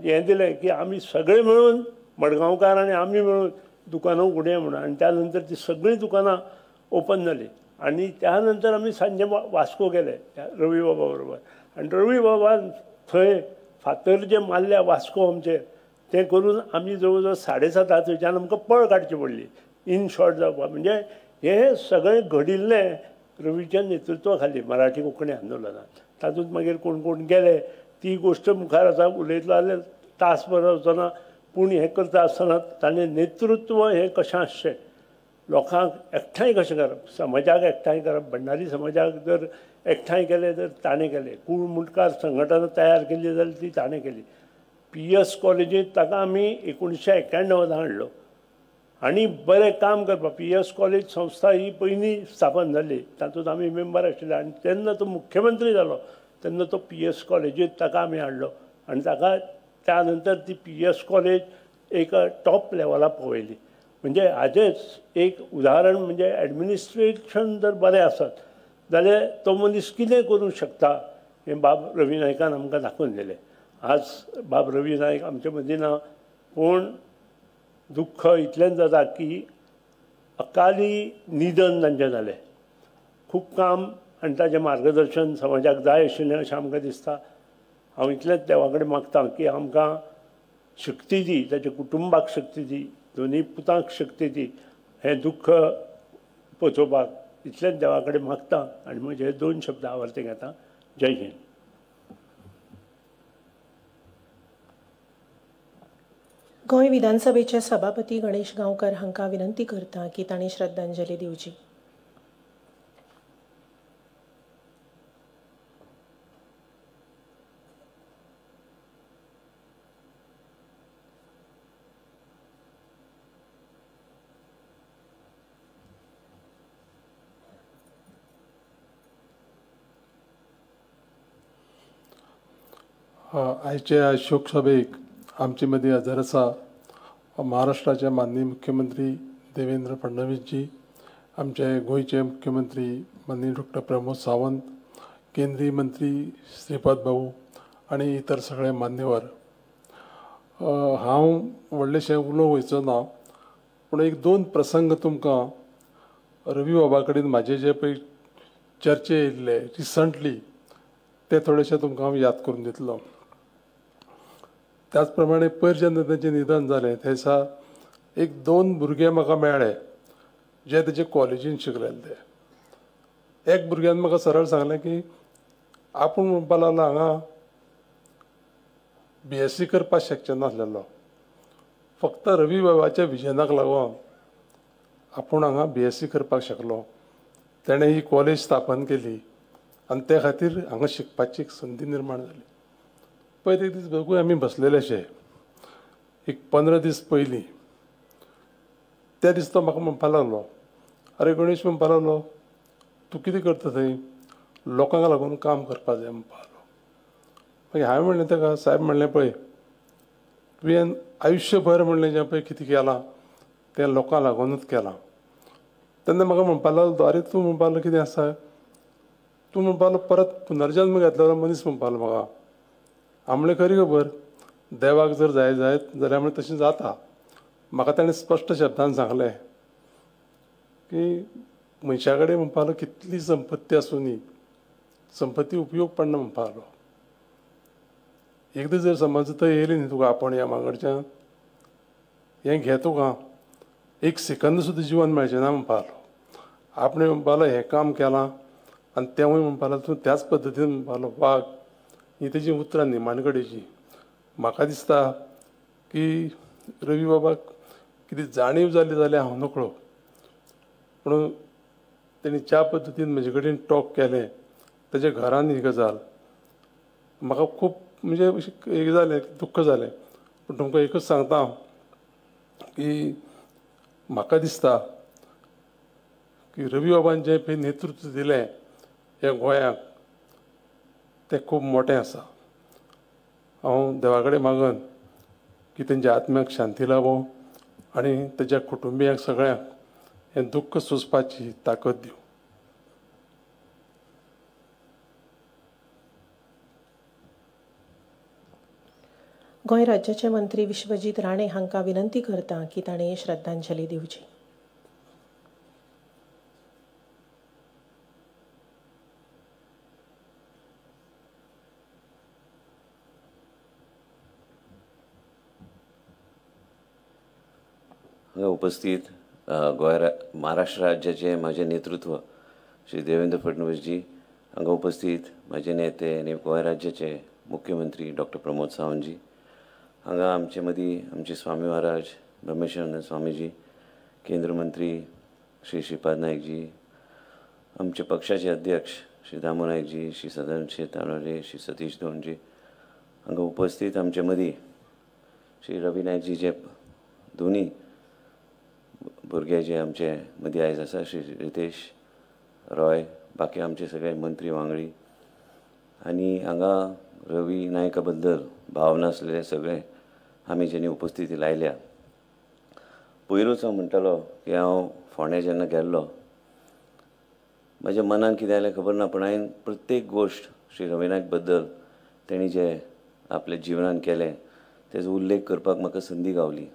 हें दिलें की आमी सगळे मेळून मडगांवकार आनी आमी मेळून दुकानां उगडया म्हणून. आनी त्या नंतर ती सगळीं दुकानां ओपन जालीं आनी त्या नंतर आमी सांजे वास्को गेले रवी बाबा बरोबर. आनी रवी बाबान थंय फातर जे मारल्या वास्को आमचेर तें करून आमी जवळ जवळ 7:30 थंयच्यान आमकां पळ काडची पडली इन शॉर्ट जावपाक. म्हणजे हें सगळें घडिल्लें रवीच्या नेतृत्वा खाली मराठी कोंकणी आंदोलनात. तातूंत मागीर कोण कोण गेले ती गोश्ट मुखार आसा, उलयतलो जाल्यार तासभर वचना. पूण हें करता आसतना ताणें नेतृत्व हें कशें आसचें, लोकांक एकठांय कशें करप, समाजाक एकठांय करप, भंडारी समाजाक जर एकठांय केलें तर ताणें केलें, कूळ मुंडकार संघटना तयार केली जाल्यार ती ताणें केली. पी एस कॉलेजींत ताका आमी 1991 हाडलो आनी बरें काम करपाक. पी एस कॉलेज संस्था ही पयलीं स्थापन जाली, तातूंत आमी मेंबर आशिल्ले आनी तेन्ना तो मुख्यमंत्री जालो तेन्ना तो पी एस कॉलेजींत ताका आमी हाडलो आनी ताका त्या नंतर ती पी एस कॉलेज एक टॉप लेवलाक पावयली. म्हणजे हाजेंच एक उदाहरण म्हणजे एडमिनिस्ट्रेशन जर बरें आसत जाल्यार तो मनीस कितें करूंक शकता हें बाब रवी नायकान आमकां दाखोवन दिलें. आज बाब रवी नायक आमचे मदीं ना, पूण दुख्ख इतलेंच जाता की अकाली निधन तांचें जालें. खूब काम आनी ताचें मार्गदर्शन समाजाक जाय आशिल्लें अशें आमकां दिसता. हांव इतलेंच देवा कडेन मागता की आमकां शक्ती दी, ताच्या कुटुंबाक शक्ती दी, दोनूय पुतांक शक्ती दी हें दुख्ख पचोवपाक. इतलेंच देवा कडेन मागता आनी म्हजे दोन शब्द आवर्ते घेता. जय हिंद. गोंय विधानसभेचे सभापती गणेश गांवकर हांकां विनंती करता की तांणी श्रद्धांजली दिवची. आयच्या शोकसभेक आमचे मदीं हजर आसा महाराष्ट्राचे माननीय मुख्यमंत्री देवेंद्र फडणवीसजी, आमचे गोंयचे मुख्यमंत्री माननीय डॉक्टर प्रमोद सावंत, केंद्रीय मंत्री श्रीपाद भाऊ आनी इतर सगळे मान्यवर. हांव व्हडलेशें उलोवंक वयचो ना, पूण एक दोन प्रसंग तुमकां रवी बाबा कडेन म्हाजे जे पळय चर्चे येयल्ले रिसंटली ते थोडेशे तुमकां हांव याद करून दितलो. त्याच प्रमाणे पयर जेन्ना तांचें निधन जालें त्या दिसा एक दोन भुरगे म्हाका मेळ्ळे जे तेजे कॉलेजीन शिकलेले. ते एक भुरग्यान म्हाका सरळ सांगलें की आपूण म्हणपाक लागलो हांगा BSc करपाक शकचें नासलेलो, फक्त रवी बाबाच्या विजनाक लागून आपूण हांगा BSc करपाक शकलो. तेणें ही कॉलेज स्थापन केली आनी ते खातीर हांगा शिकपाची एक संदी निर्माण जाली. पयर एक दीस बघूय आमी बसलेले अशे एक 15 दीस पयलीं, त्या दीस तो म्हाका म्हणपाक लागलो, अरे गणेश म्हणपाक लागलो तूं कितें करता थंय, लोकांक लागून काम करपाक जाय म्हणपाक लागलो. मागीर हांवें म्हणलें ताका, साहेब म्हणलें पळय तुवें आयुश्यभर म्हणलें जें पळय कितें केलां तें लोकांक लागूनच केलां. तेन्ना म्हाका म्हणपाक लागलो, अरे तूं म्हणपाक लागलो कितें आसा, तूं म्हणपाक लागलो परत पुनर्जन्म घेतलो मनीस म्हणपाक लागलो म्हाका. हांव म्हणलें खरी खबर, देवाक जर जाय जायत जाल्यार म्हणलें तशें जाता. म्हाका ताणें स्पश्ट शब्दान सांगलें की मनशा कडेन म्हणपाक लागलो कितली संपत्ती आसूं, संपत्ती उपयोग पडना म्हणपाक लागलो. एकदां जर समज थंय येयली न्ही तुका आपोवण ह्या मांगडच्यान, हें घे तुका, एक सेकंद सुद्दां जिवन मेळचें ना म्हणपाक लागलो. आपणें म्हणपाक लागलो हें काम केलां आनी तेंवूय म्हणपाक लागलो तूं त्याच पद्दतीन म्हणपाक लागलो वाग. ही तेजी उतरां निमाण कडेची. म्हाका दिसता की रवी बाबाक कितें जाणीव जाली जाल्यार हांव नकळो, पूण तेणी ज्या पद्दतीन म्हजे कडेन टॉक केलें ताच्या घरान ही गजाल म्हाका खूब म्हणजे अशें एक जालें, दुख्ख जालें. पूण तुमकां एकूच सांगता हांव की म्हाका दिसता की रवी बाबान जें पळय नेतृत्व दिलें ह्या गोंयाक तें खूब मोटें आसा. हांव देवा कडेन मागन की तेंच्या आत्म्याक शांती लाबो आनी तेज्या कुटुंबियांक सगळ्यांक हें दुख्ख सोंसपाची ताकद दिवं. गोंय राज्याचे मंत्री विश्वजीत राणे हांकां विनंती करता की तांणी श्रद्धांजली दिवची. हांगा उपस्थित गोंय महाराष्ट्र राज्याचे म्हाजें नेतृत्व श्री देवेंद्र फडणवीसजी, हांगा उपस्थित म्हाजे नेते आनी गोंय राज्याचे मुख्यमंत्री डॉक्टर प्रमोद सावंतजी, हांगा आमचे मदीं आमचे स्वामी महाराज ब्रह्मेश्वरानंद स्वामीजी, केंद्र मंत्री श्री श्रीपाद नायकजी, आमचे पक्षाचे अध्यक्ष श्री दामू नायकजी, श्री सदानंद शेट तानवडे, श्री सतीश दोणजी, हांगा उपस्थित आमचे मदीं श्री रवी नायकजी जे दोनी भुरगे जे आमचे मदीं आयज आसा, श्री रितेश रॉय, बाकी आमचे सगळे मंत्री वांगडी आनी हांगा रवी नायका बद्दल भावना आसलेले सगळे आमी जेणी उपस्थिती लायल्या. पयरूच हांव म्हणटालो की हांव फोंड्या जेन्ना गेल्लो म्हज्या मनान कितें आयलें खबर ना, पूण हांवें प्रत्येक गोश्ट श्री रवी नायक बद्दल तेणी जे आपल्या जिवनान केलें तेजो उल्लेख करपाक म्हाका संदी गावली.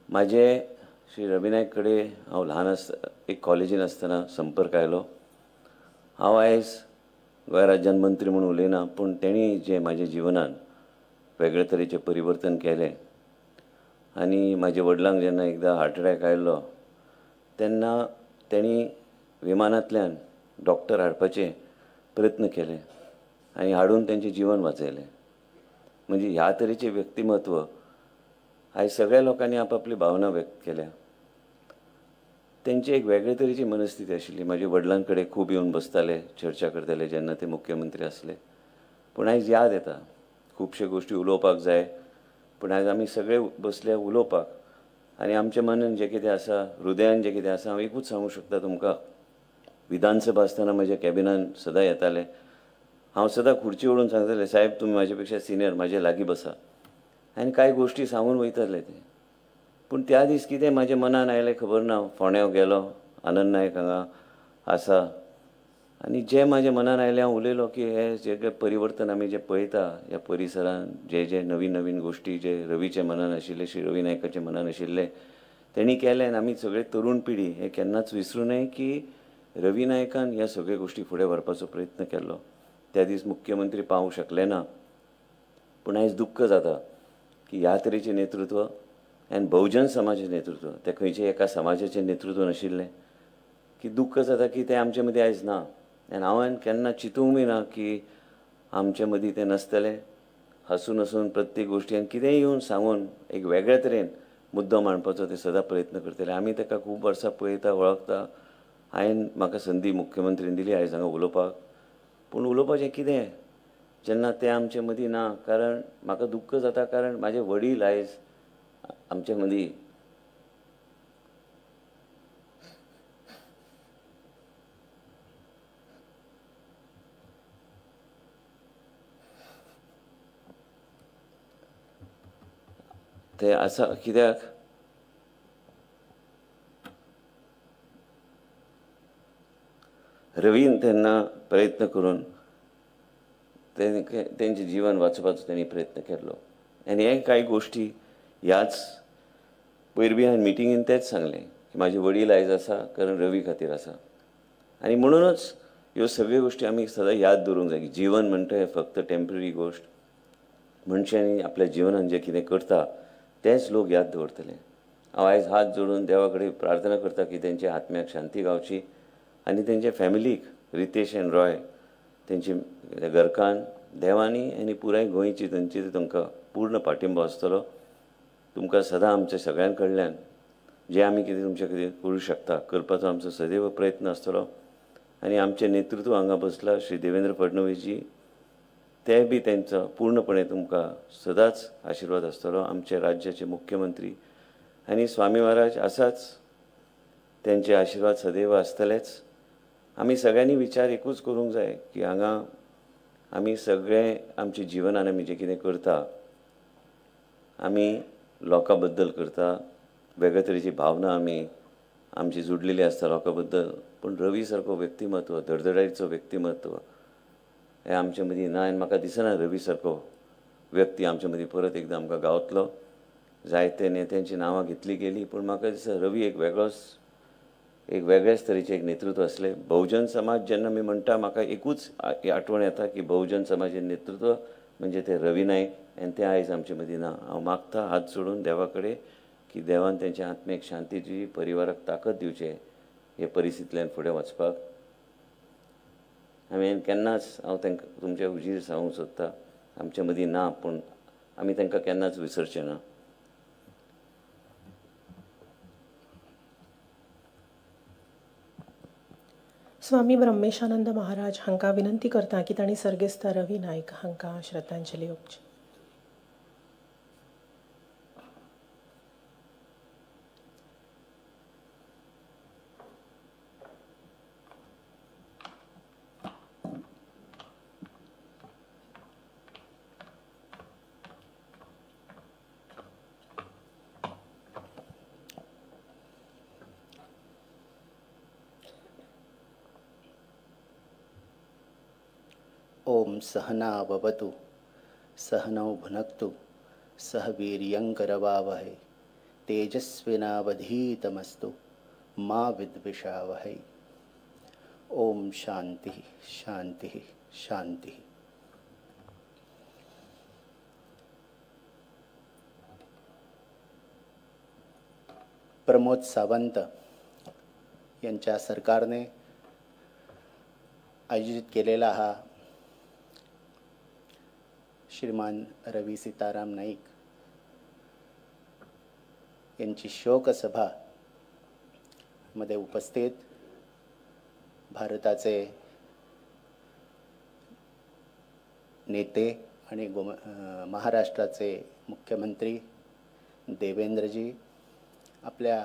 म्हाजे श्री रवी नायक कडेन हांव ल्हान आसतना एक कॉलेजीन आसतना संपर्क आयलो. हांव आयज गोंय राज्यान मंत्री म्हूण उलयना, पूण तेणी जें म्हाज्या जिवनान वेगळे तरेचें परिवर्तन केलें आनी म्हाज्या वडिलांक जेन्ना एकदां हार्ट अटॅक आयलो तेन्ना तेणी विमानांतल्यान डॉक्टर हाडपाचे प्रयत्न केले आनी हाडून तेंचें जिवन वाचयलें. म्हणजे ह्या तरेचें व्यक्तिमत्व आयज सगळ्या लोकांनी आपापली भावना व्यक्त केल्या. तेंची एक वेगळे तरेची मनस्थिती आशिल्ली. म्हाज्या वडिलां कडेन खूब येवन बसताले, चर्चा करताले जेन्ना ते मुख्यमंत्री आसले. पूण आयज याद येता खुबश्यो गोश्टी उलोवपाक जाय, पूण आयज आमी सगळे बसले उलोवपाक आनी आमच्या मनान जें कितें आसा, हृदयान जें कितें आसा, हांव एकूच सांगूंक शकता तुमकां. विधानसभा आसतना म्हज्या कॅबिनान सदां येताले, हांव सदां खुर्ची ओडून सांगताले, साहेब तुमी म्हाजे पेक्षा सिनियर, म्हाजे लागीं बसा, आनी कांय गोश्टी सांगून वयताले ते. पूण त्या दीस कितें म्हाज्या मनान आयलें खबर ना, फोंड्यां गेलो, आनंद नायक हांगा आसा आनी जें म्हाज्या मनान आयलें हांव उलयलो की हें जे परिवर्तन आमी जें पळयता ह्या परिसरान, जे जे नवीन नवीन गोश्टी जे रवीच्या मनान आशिल्ले, श्री रवी नायकाच्या मनान आशिल्ले तेणी केलें. आनी आमी सगळे तरुण पिढी हें केन्नाच विसरूं नये की रवी नायकान ह्या सगळ्यो गोश्टी फुडें व्हरपाचो प्रयत्न केल्लो. त्या दीस मुख्यमंत्री पावूंक शकले ना, पूण आयज दुख्ख जाता की ह्या तरेचें नेतृत्व आनी बहुजन समाजाचें नेतृत्व, तें खंयचें एका समाजाचें नेतृत्व नाशिल्लें, की दुख्ख जाता की तें आमचे मदीं आयज ना. आनी हांवें केन्ना चिंतूंक बी ना की आमचे मदीं तें नासतलें. हसून हसून प्रत्येक गोश्टी आनी कितेंय येवन सांगून एक वेगळे तरेन मुद्दो मांडपाचो ते सदां प्रयत्न करतले. आमी ताका खूब वर्सां पळयता, वळखता. हांवें म्हाका संदी मुख्यमंत्रीन दिली आयज हांगा उलोवपाक, पूण उलोवपाचें कितें जेन्ना तें आमचे मदीं ना. कारण म्हाका दुख्ख जाता, कारण म्हाजे वडील आयज आमचे मदीं ते आसा. कित्याक रवीन तेन्ना प्रयत्न करून तेंचें जिवन वाचोवपाचो तेणी प्रयत्न केल्लो. आनी हे कांय गोश्टी ह्याच पयर बी हांवें मिटिंगेन तेंच सांगलें की म्हाजे वडील आयज आसा कारण रवी खातीर आसा. आनी म्हणूनच ह्यो सगळ्यो गोश्टी आमी सदां याद दवरूंक जाय की जिवन म्हणटा हें फक्त टेम्पररी गोश्ट. मनशांनी आपल्या जिवनान जें कितें करता तेंच लोक याद दवरतले. हांव आयज हात जोडून देवा कडेन प्रार्थना करता की तेंच्या आत्म्याक शांती गावची आनी तेंच्या फॅमिलीक, रितेश एंड रॉय, तेंची घरकान्न, देवांनी आनी पुराय गोंयची तेंची तुमकां पूर्ण पाठिंबो आसतलो. तुमकां सदां आमच्या सगळ्यां कडल्यान जें आमी कितें तुमच्या खातीर करूं शकता करपाचो आमचो सदैव प्रयत्न आसतलो. आनी आमचें नेतृत्व हांगा बसलां श्री देवेंद्र फडणवीसजी, ते बी तेंचो पूर्णपणे तुमकां सदांच आशिर्वाद आसतलो. आमचे राज्याचे मुख्यमंत्री आनी स्वामी महाराज आसाच, तेंचे आशिर्वाद सदैव आसतलेच. आमी सगळ्यांनी विचार एकूच करूंक जाय की हांगा आमी सगळे आमच्या जिवनान आमी जें कितें करता आमी लोकां बद्दल करता, वेगळे तरेची भावना आमी आमची जुडलेली आसता लोकां बद्दल. पूण रवी सारको व्यक्तिमत्व, धडधडायचो व्यक्तिमत्व हें आमचे मदीं ना. आनी म्हाका दिसना रवी सारको व्यक्ती आमचे मदीं परत एकदां आमकां गावतलो. जायते नेत्यांची नांवां घेतली गेली, पूण म्हाका दिसता रवी एक वेगळोच, एक वेगळेच तरेचें एक नेतृत्व आसलें. बहुजन समाज जेन्ना आमी म्हणटा म्हाका एकूच आठवण येता की बहुजन समाजाचें नेतृत्व म्हणजे ते रवी नायक, आनी तें आयज आमचे मदीं ना. हांव मागता हात जोडून देवा कडेन की देवान तेंच्या आत्मेक शांती दिवची, परिवाराक ताकद दिवचें हे परिस्थितींतल्यान फुडें वचपाक. हांवें केन्नाच हांव तांकां तुमच्या हुजीर सांगूंक सोदता, आमचे मदीं ना पूण आमी तांकां केन्नाच विसरचे ना. स्वामी ब्रह्मेशानंद महाराज हांकां विनंती करता की तांणी सर्गेस्त रवी नायक हांकां श्रद्धांजली ओंपची. ओम सहना भवतु सहनौ भुनक्तु सह वीर्यंकरवावहै तेजस्विनावधीतमस्तु मा विद्विषावहै. ओम शांति शांति शांति. प्रमोद सावंत यांच्या सरकारने आयोजित केलेला हा श्रीमान रवी सीताराम नाईक यांची शोकसभा मध्ये उपस्थित भारताचे नेते आणि महाराष्ट्राचे मुख्यमंत्री देवेंद्रजी, आपल्या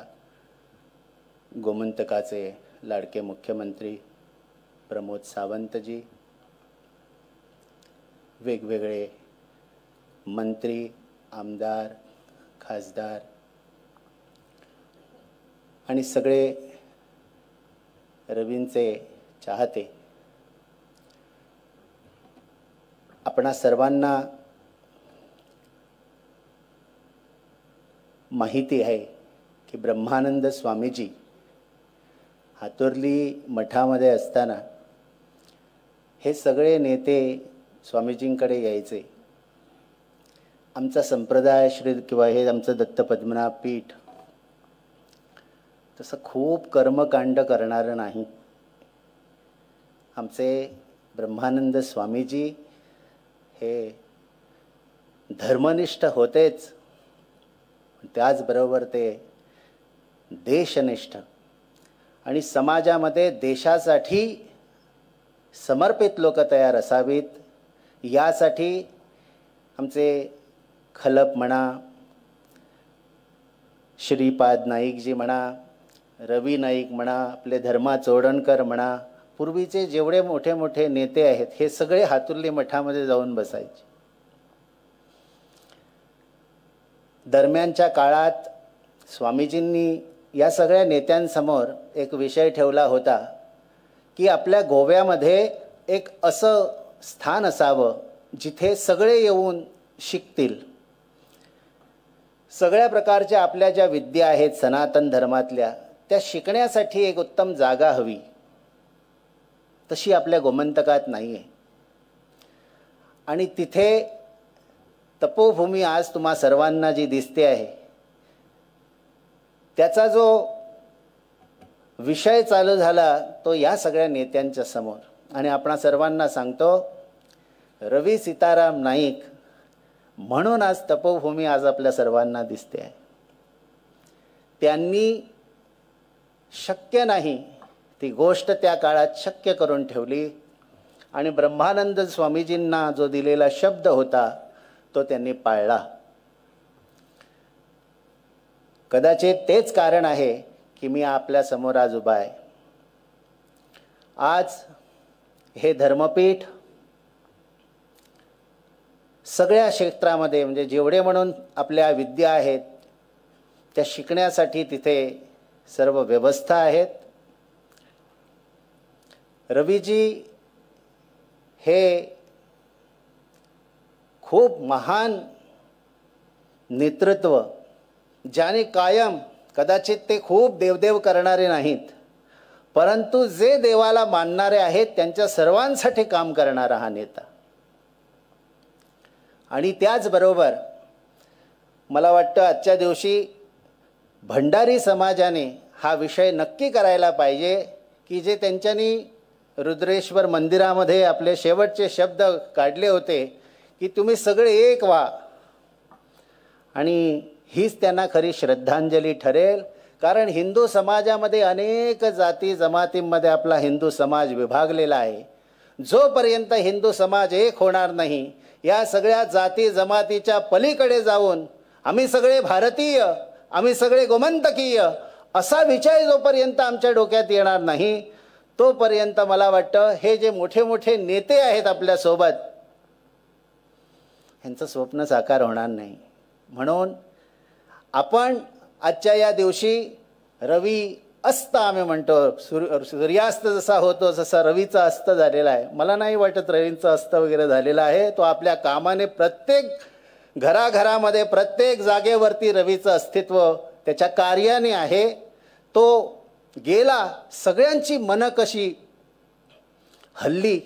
गोमंतकाचे लाडके मुख्यमंत्री प्रमोद सावंतजी, वेगवेगळे मंत्री, आमदार, खासदार आणि सगळे रवींचे चाहते, आपणा सर्वांना माहिती आहे की ब्रह्मानंद स्वामीजी हातुर्ली मठामध्ये असताना हे सगळे नेते स्वामीजींकडे यायचे. आमचा संप्रदाय श्री किंवा हे आमचं दत्त पद्मनाभ पीठ तसं खूप कर्मकांड करणारं नाही. आमचे ब्रह्मानंद स्वामीजी हे धर्मनिष्ठ होतेच, त्याचबरोबर ते देशनिष्ठ आणि समाजामध्ये देशासाठी समर्पित लोक तयार असावीत यासाठी आमचे खलप म्हणा, श्रीपाद नाईकजी म्हणा, रवी नाईक म्हणा, आपले धर्मा चोडणकर म्हणा, पूर्वीचे जेवढे मोठे मोठे नेते आहेत हे सगळे हातुर्ली मठामध्ये जाऊन बसायचे. दरम्यानच्या काळात स्वामीजींनी या सगळ्या नेत्यांसमोर एक विषय ठेवला होता की आपल्या गोव्यामध्ये एक असं स्थान असावं जिथे सगळे येऊन शिकतील. सगळ्या प्रकारच्या आपल्या ज्या विद्या आहेत सनातन धर्मातल्या त्या शिकण्यासाठी एक उत्तम जागा हवी. तशी आपल्या गोमंतकात नाही आहे. आणि तिथे तपोभूमी आज तुम्हा सर्वांना जी दिसते आहे त्याचा जो विषय चालू झाला तो या सगळ्या नेत्यांच्या समोर. आणि आपणा सर्वांना सांगतो, रवी सीताराम नाईक म्हणून आज तपोभूमी आज आपल्या सर्वांना दिसते आहे. त्यांनी शक्य नाही ती गोष्ट त्या काळात शक्य करून ठेवली आणि ब्रह्मानंद स्वामीजींना जो दिलेला शब्द होता तो त्यांनी पाळला. कदाचित तेच कारण आहे की मी आपल्या समोर आज उभा आहे. आज हे धर्मपीठ सगळ्या क्षेत्रामध्ये म्हणजे जेवढे म्हणून आपल्या विद्या आहेत त्या शिकण्यासाठी तिथे सर्व व्यवस्था आहेत. रवीजी हे खूप महान नेतृत्व, ज्याने कायम, कदाचित ते खूप देवदेव करणारे नाहीत, परंतु जे देवाला मानणारे आहेत त्यांच्या सर्वांसाठी काम करणारा हा नेता. आणि त्याचबरोबर मला वाटतं आजच्या दिवशी भंडारी समाजाने हा विषय नक्की करायला पाहिजे की जे त्यांच्यानी रुद्रेश्वर मंदिरामध्ये आपले शेवटचे शब्द काढले होते की तुम्ही सगळे एक व्हा, आणि हीच त्यांना खरी श्रद्धांजली ठरेल. कारण हिंदू समाजामध्ये अनेक जाती जमातींमध्ये आपला हिंदू समाज विभागलेला आहे. जोपर्यंत हिंदू समाज एक होणार नाही, या सगळ्या जाती जमातीच्या पलीकडे जाऊन आम्ही सगळे भारतीय, आम्ही सगळे गोमंतकीय असा विचार जोपर्यंत आमच्या डोक्यात येणार नाही तोपर्यंत मला वाटतं हे जे मोठे मोठे नेते आहेत आपल्यासोबत ह्यांचं स्वप्न साकार होणार नाही. म्हणून आपण आजच्या या दिवशी रवी अस्त आम्ही म्हणतो, सूर्यास्त जसा होतो जसा रवीचा अस्त झालेला आहे. मला नाही वाटत रवींचा अस्त वगैरे झालेला आहे. तो आपल्या कामाने प्रत्येक घराघरामध्ये प्रत्येक जागेवरती रवीचं अस्तित्व त्याच्या कार्याने आहे. तो गेला, सगळ्यांची मनं कशी हल्ली,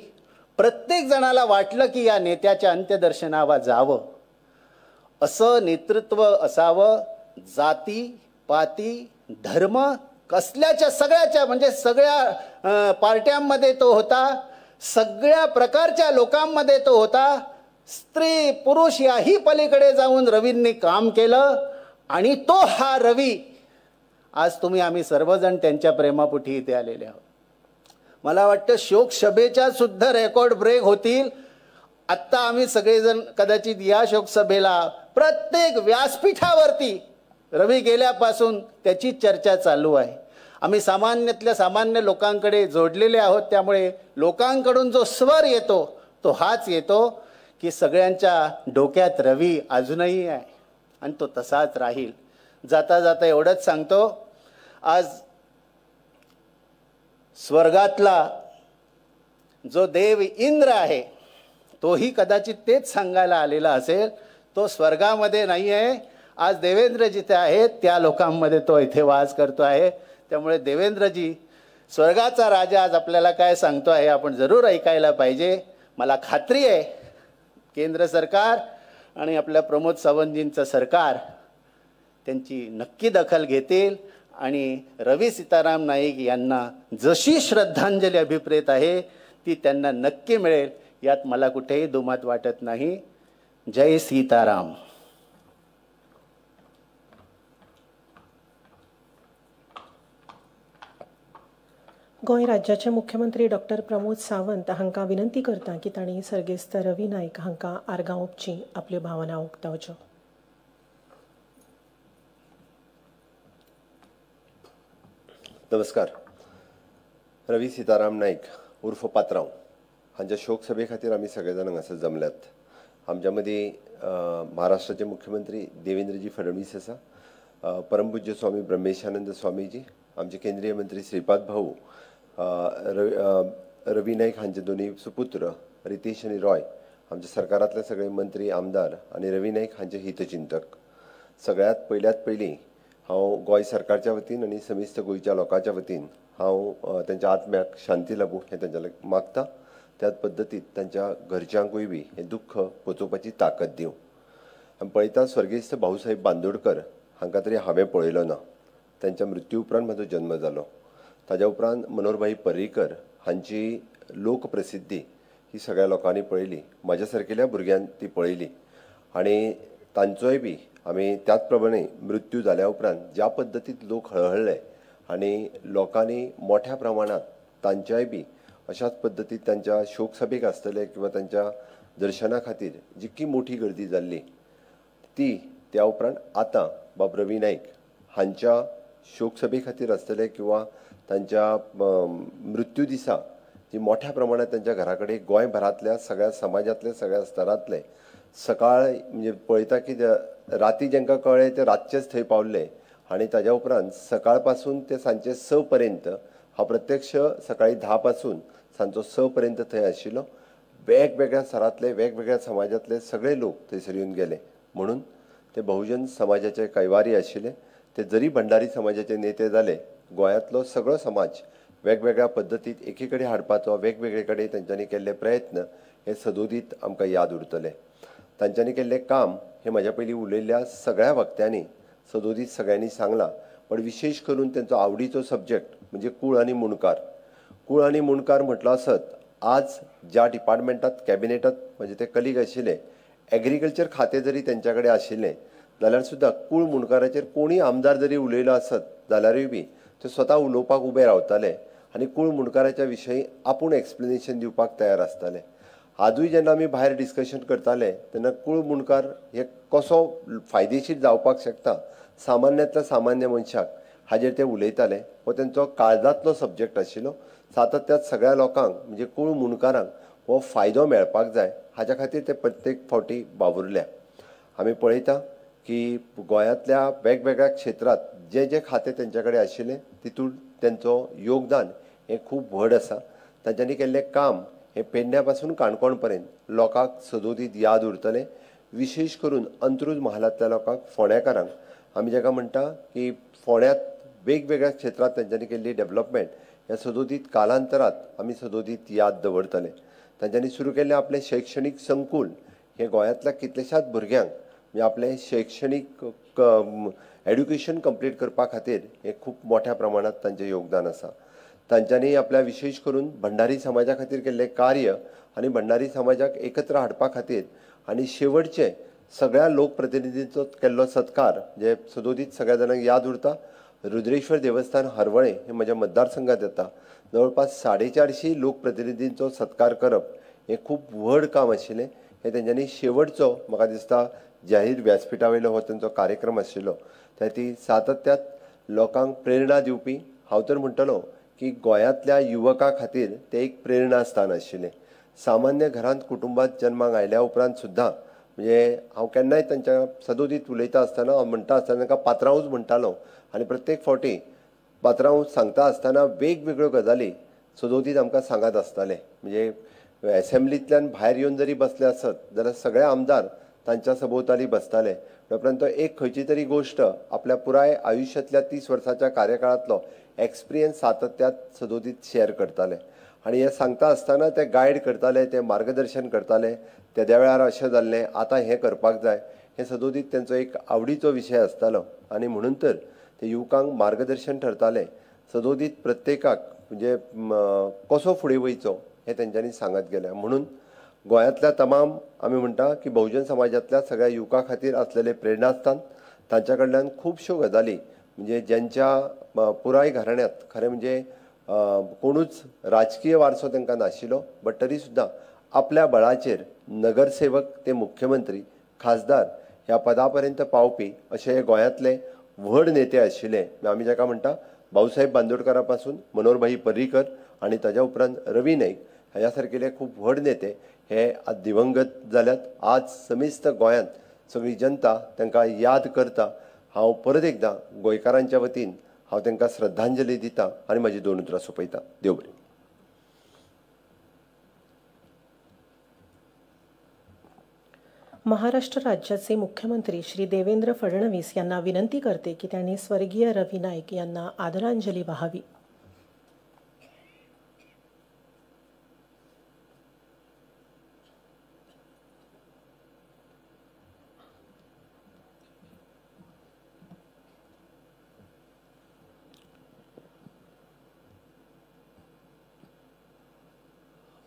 प्रत्येक जणाला वाटलं की या नेत्याच्या अंत्यदर्शनावा जावं, असं नेतृत्व असावं. जाती पाती धर्म कसल्याच्या सगळ्याच्या म्हणजे सगळ्या पार्ट्यांमध्ये तो होता, सगळ्या प्रकारच्या लोकांमध्ये तो होता. स्त्री पुरुष याही पलीकडे जाऊन रवींनी काम केलं आणि तो हा रवी आज तुम्ही आम्ही सर्वजण त्यांच्या प्रेमापोटी इथे आलेले आहोत. मला वाटतं शोकसभेच्या सुद्धा रेकॉर्ड ब्रेक होतील. आत्ता आम्ही सगळेजण कदाचित या शोकसभेला प्रत्येक व्यासपीठावरती रवी गेल्यापासून त्याची चर्चा चालू आहे. आम्ही सामान्यातल्या सामान्य लोकांकडे जोडलेले आहोत, त्यामुळे लोकांकडून जो स्वर येतो तो हाच येतो की सगळ्यांच्या डोक्यात रवी अजूनही आहे आणि तो तसाच राहील. जाता जाता एवढंच सांगतो, आज स्वर्गातला जो देव इंद्र आहे तोही कदाचित तेच सांगायला आलेला असेल. तो स्वर्गामध्ये नाही आहे, आज देवेंद्र जिथे आहेत त्या लोकांमध्ये तो इथे वास करतो आहे. त्यामुळे देवेंद्रजी स्वर्गाचा राजा आज आपल्याला काय सांगतो आहे आपण जरूर ऐकायला पाहिजे. मला खात्री आहे केंद्र सरकार आणि आपल्या प्रमोद सावंतजींचं सरकार त्यांची नक्की दखल घेतील आणि रवी सीताराम नाईक यांना जशी श्रद्धांजली अभिप्रेत आहे ती त्यांना नक्की मिळेल, यात मला कुठेही दुमत वाटत नाही. जय सीताराम. गोंय राज्याचे मुख्यमंत्री डॉक्टर प्रमोद सावंत हांकां विनंती करता की तांणी सर्गेस्त रवी नाईक हांकां आर्गां ओंपची, आपल्यो भावना उक्तावच्यो. नमस्कार. रवी सीताराम नाईक उर्फ पात्रांव हांच्या शोकसभे खातीर आमी सगळे जाण हांगासर जमल्यात. आमच्या मदीं महाराष्ट्राचे मुख्यमंत्री देवेंद्रजी फडणवीस आसा, परमपूज्य स्वामी ब्रह्मेशानंद स्वामीजी, आमचे केंद्रीय मंत्री श्रीपाद भाऊ, रवी नाईक हांचे दोनूय सुपुत्र रितेश आनी रॉय, आमच्या सरकारांतले सगळे मंत्री आमदार आनी रवी नाईक हांचे हितचिंतक. सगळ्यांत पयल्यात पयलीं हांव गोंय सरकारच्या वतीन आनी समेस्त गोंयच्या लोकांच्या वतीन हांव तेंच्या आत्म्याक शांती लाभूं हें तेंच्या मागता. त्याच पद्दतीत तांच्या घरच्यांकूय बी हें दुख्ख पचोवपाची ताकद दिवं. आमी पळयता स्वर्गेस्त भाऊसाहेब बांदोडकर हांकां तरी हांवें पळयलो ना, तांच्या मृत्यू उपरांत म्हजो जन्म जालो. ताज्या उपरांत मनोहरभाई पर्रीकर हांची लोकप्रसिद्धी ही सगळ्या लोकांनी पळयली, म्हाज्या सारकेल्या भुरग्यान ती पळयली आनी तांचोय बी आमी त्याच प्रमाणे मृत्यू जाल्या उपरांत ज्या पद्दतीत लोक हळहळ्ळे आनी लोकांनी मोठ्या प्रमाणांत तांच्याय बी अशाच पद्दतीत तांच्या शोकसभेक आसतले किंवा तांच्या दर्शना खातीर जितकी मोठी गर्दी जाल्ली ती त्या उपरांत आतां बाब रवी नाईक हांच्या शोकसभे खातीर आसतले किंवा तांच्या मृत्यू दिसा जी मोठ्या प्रमाणात तांच्या घरा कडेन गोंयभरांतल्या सगळ्या समाजांतले सगळ्या स्तरांतले सकाळ म्हणजे पळयता की राती जांकां कळ्ळें ते रातचेच थंय पावल्ले आनी ताज्या उपरांत सकाळ पासून ते सांजचे 6 पर्यंत हांव प्रत्यक्ष सकाळी 10 पासून सांजचो 6 पर्यंत थंय आशिल्लो. वेगवेगळ्या स्तरांतले वेगवेगळ्या समाजांतले सगळे लोक थंयसर येवन गेले. म्हणून ते बहुजन समाजाचे कैवारी आशिल्ले. ते जरी भंडारी समाजाचे नेते जाले, गोंयांतलो सगळो समाज वेगवेगळ्या पद्दतीत एकी कडेन हाडपाचो वेगवेगळे कडेन तेंच्यांनी केल्ले प्रयत्न हे सदोदीत आमकां याद उरतले. तांच्यांनी केल्लें काम हें म्हाज्या पयलीं उलयल्ल्या सगळ्या वक्त्यांनी सदोदीत सगळ्यांनी सांगलां. पण विशेष करून तेंचो आवडीचो सब्जेक्ट म्हणजे कूळ आनी मुंडकार. कूळ आनी मुंडकार म्हटलो आसत आज ज्या डिपार्टमेंटात कॅबिनेटात म्हणजे ते कलीग आशिल्ले, एग्रीकल्चर खातें जरी तेंच्या कडेन आशिल्लें जाल्यार सुद्दां कूळ मुंडकाराचेर कोणूय आमदार जरी उलयलो आसत जाल्यारूय बी ते स्वता उलोवपाक उबे रावताले आनी कूळ मुंडकाराच्या विशयी आपूण एक्सप्लेनेशन दिवपाक तयार आसताले. आजूय जेन्ना आमी भायर डिस्कशन करताले तेन्ना कूळ मुंडकार हे कसो फायदेशीर जावपाक शकता सामान्यांतल्या सामान्य मनशाक हाजेर ते उलयताले. हो तेंचो काळजांतलो सब्जेक्ट आशिल्लो. सातत्यात सगळ्या लोकांक म्हणजे कूळ मुंडकारांक हो फायदो मेळपाक जाय हाज्या खातीर ते प्रत्येक फावटी वावुरल्या. आमी पळयता की गोंयांतल्या वेगवेगळ्या क्षेत्रांत जे जे खातें तेंच्या कडेन आशिल्लें तितून तेंचो योगदान हें खूब व्हड आसा. तांच्यांनी केल्लें काम हें पेडण्या पासून काणकोण पर्यंत लोकांक सदोदीत याद उरतलें. विशेष करून अंत्रुज महालांतल्या लोकांक, फोंड्याकारांक, आमी जाका म्हणटा की फोंड्यांत वेगवेगळ्या क्षेत्रांत तेंच्यांनी केल्ली डेवलपमेंट ह्या सदोदीत कालांतरात आमी सदोदीत याद दवरतले. तांच्यांनी सुरू केल्लें आपलें शैक्षणीक संकूल हें गोंयांतल्या कितल्याशाच भुरग्यांक म्हणजे आपलें शैक्षणीक एड्युकेशन कंप्लीट करपा खातीर हें खूब मोठ्या प्रमाणांत तांचें योगदान आसा. तांच्यांनी आपल्या विशेष करून भंडारी समाजा खातीर केल्लें कार्य आनी भंडारी समाजाक एकत्र हाडपा खातीर आनी शेवटचे सगळ्या लोकप्रतिनिधींचो केल्लो सत्कार जे सदोदीत सगळ्या जाणांक याद उरता. रुद्रेश्वर देवस्थान हरवळें हें म्हज्या मतदारसंघात येता. जवळपास 450 लोकप्रतिनिधींचो सत्कार करप हें खूब व्हड काम आशिल्लें. हें तेंच्यांनी शेवटचो म्हाका दिसता जाहीर व्यासपिठा वयलो हो तेंचो कार्यक्रम आशिल्लो. त्या ती सातत्यात लोकांक प्रेरणा दिवपी, हांव तर म्हणटलो की गोंयांतल्या युवकां खातीर तें एक प्रेरणास्थान आशिल्लें. सामान्य घरांत कुटुंबांत जन्माक आयल्या उपरांत सुद्दां म्हणजे हांव केन्नाय तांच्या सदोदीत उलयता आसतना, हांव म्हणटा आसतना तांकां पात्रांवूच म्हणटालो आनी प्रत्येक फावटी पात्रांव सांगता आसतना वेगवेगळ्यो गजाली सदोदीत आमकां सांगत आसताले. म्हणजे एसेंब्लींतल्यान भायर येवन जरी बसले आसत जाल्यार सगळे आमदार तांच्या सभोवताली बसताले. उपरांत तो एक खंयची तरी गोश्ट आपल्या पुराय आयुश्यांतल्या 30 वर्सांच्या कार्यकाळांतलो एक्सपिरियन्स सातत्यात सदोदीत शेअर करताले आनी हें सांगता आसतना ते गायड करताले, ते मार्गदर्शन करताले. तेद्या वेळार अशें जाल्लें, आतां हें करपाक जाय, हें सदोदीत तेंचो एक आवडीचो विशय आसतालो आनी म्हणून तर ते युवकांक मार्गदर्शन ठरताले. सदोदीत प्रत्येकाक म्हणजे कसो फुडें वयचो हें तेंच्यांनी सांगत गेलें. म्हणून गोंयांतल्या तमाम आमी म्हणटा की बहुजन समाजांतल्या सगळ्या युवकां खातीर आसलेले प्रेरणास्थान, तांच्या कडल्यान खुबश्यो गजाली म्हणजे ज्यांच्या पुराय घराण्यांत खरें म्हणजे कोणूच राजकीय वारसो तांकां नाशिल्लो, बट तरी सुद्दां आपल्या बळाचेर नगरसेवक ते मुख्यमंत्री, खासदार ह्या पदा पर्यंत पावपी अशे हे गोंयांतले व्हड नेते आशिल्ले. आमी जाका म्हणटा भाऊसाहेब बांदोडकरा पासून मनोहरभाई पर्रीकर आनी ताज्या उपरांत रवी नाईक ह्या सारकेले खूब व्हड नेते हे आज दिवंगत जाल्यात. आज समेस्त गोंयांत सगळी जनता तांकां याद करता. हांव परत एकदां गोंयकारांच्या वतीन हांव तांकां श्रद्धांजली दिता आनी म्हाजी 2 उतरां सोंपयता. देव बरें. महाराष्ट्र राज्याचे मुख्यमंत्री श्री देवेंद्र फडणवीस यांना विनंती करते की त्यांनी स्वर्गीय रवी नाईक यांना आदरांजली वाहावी.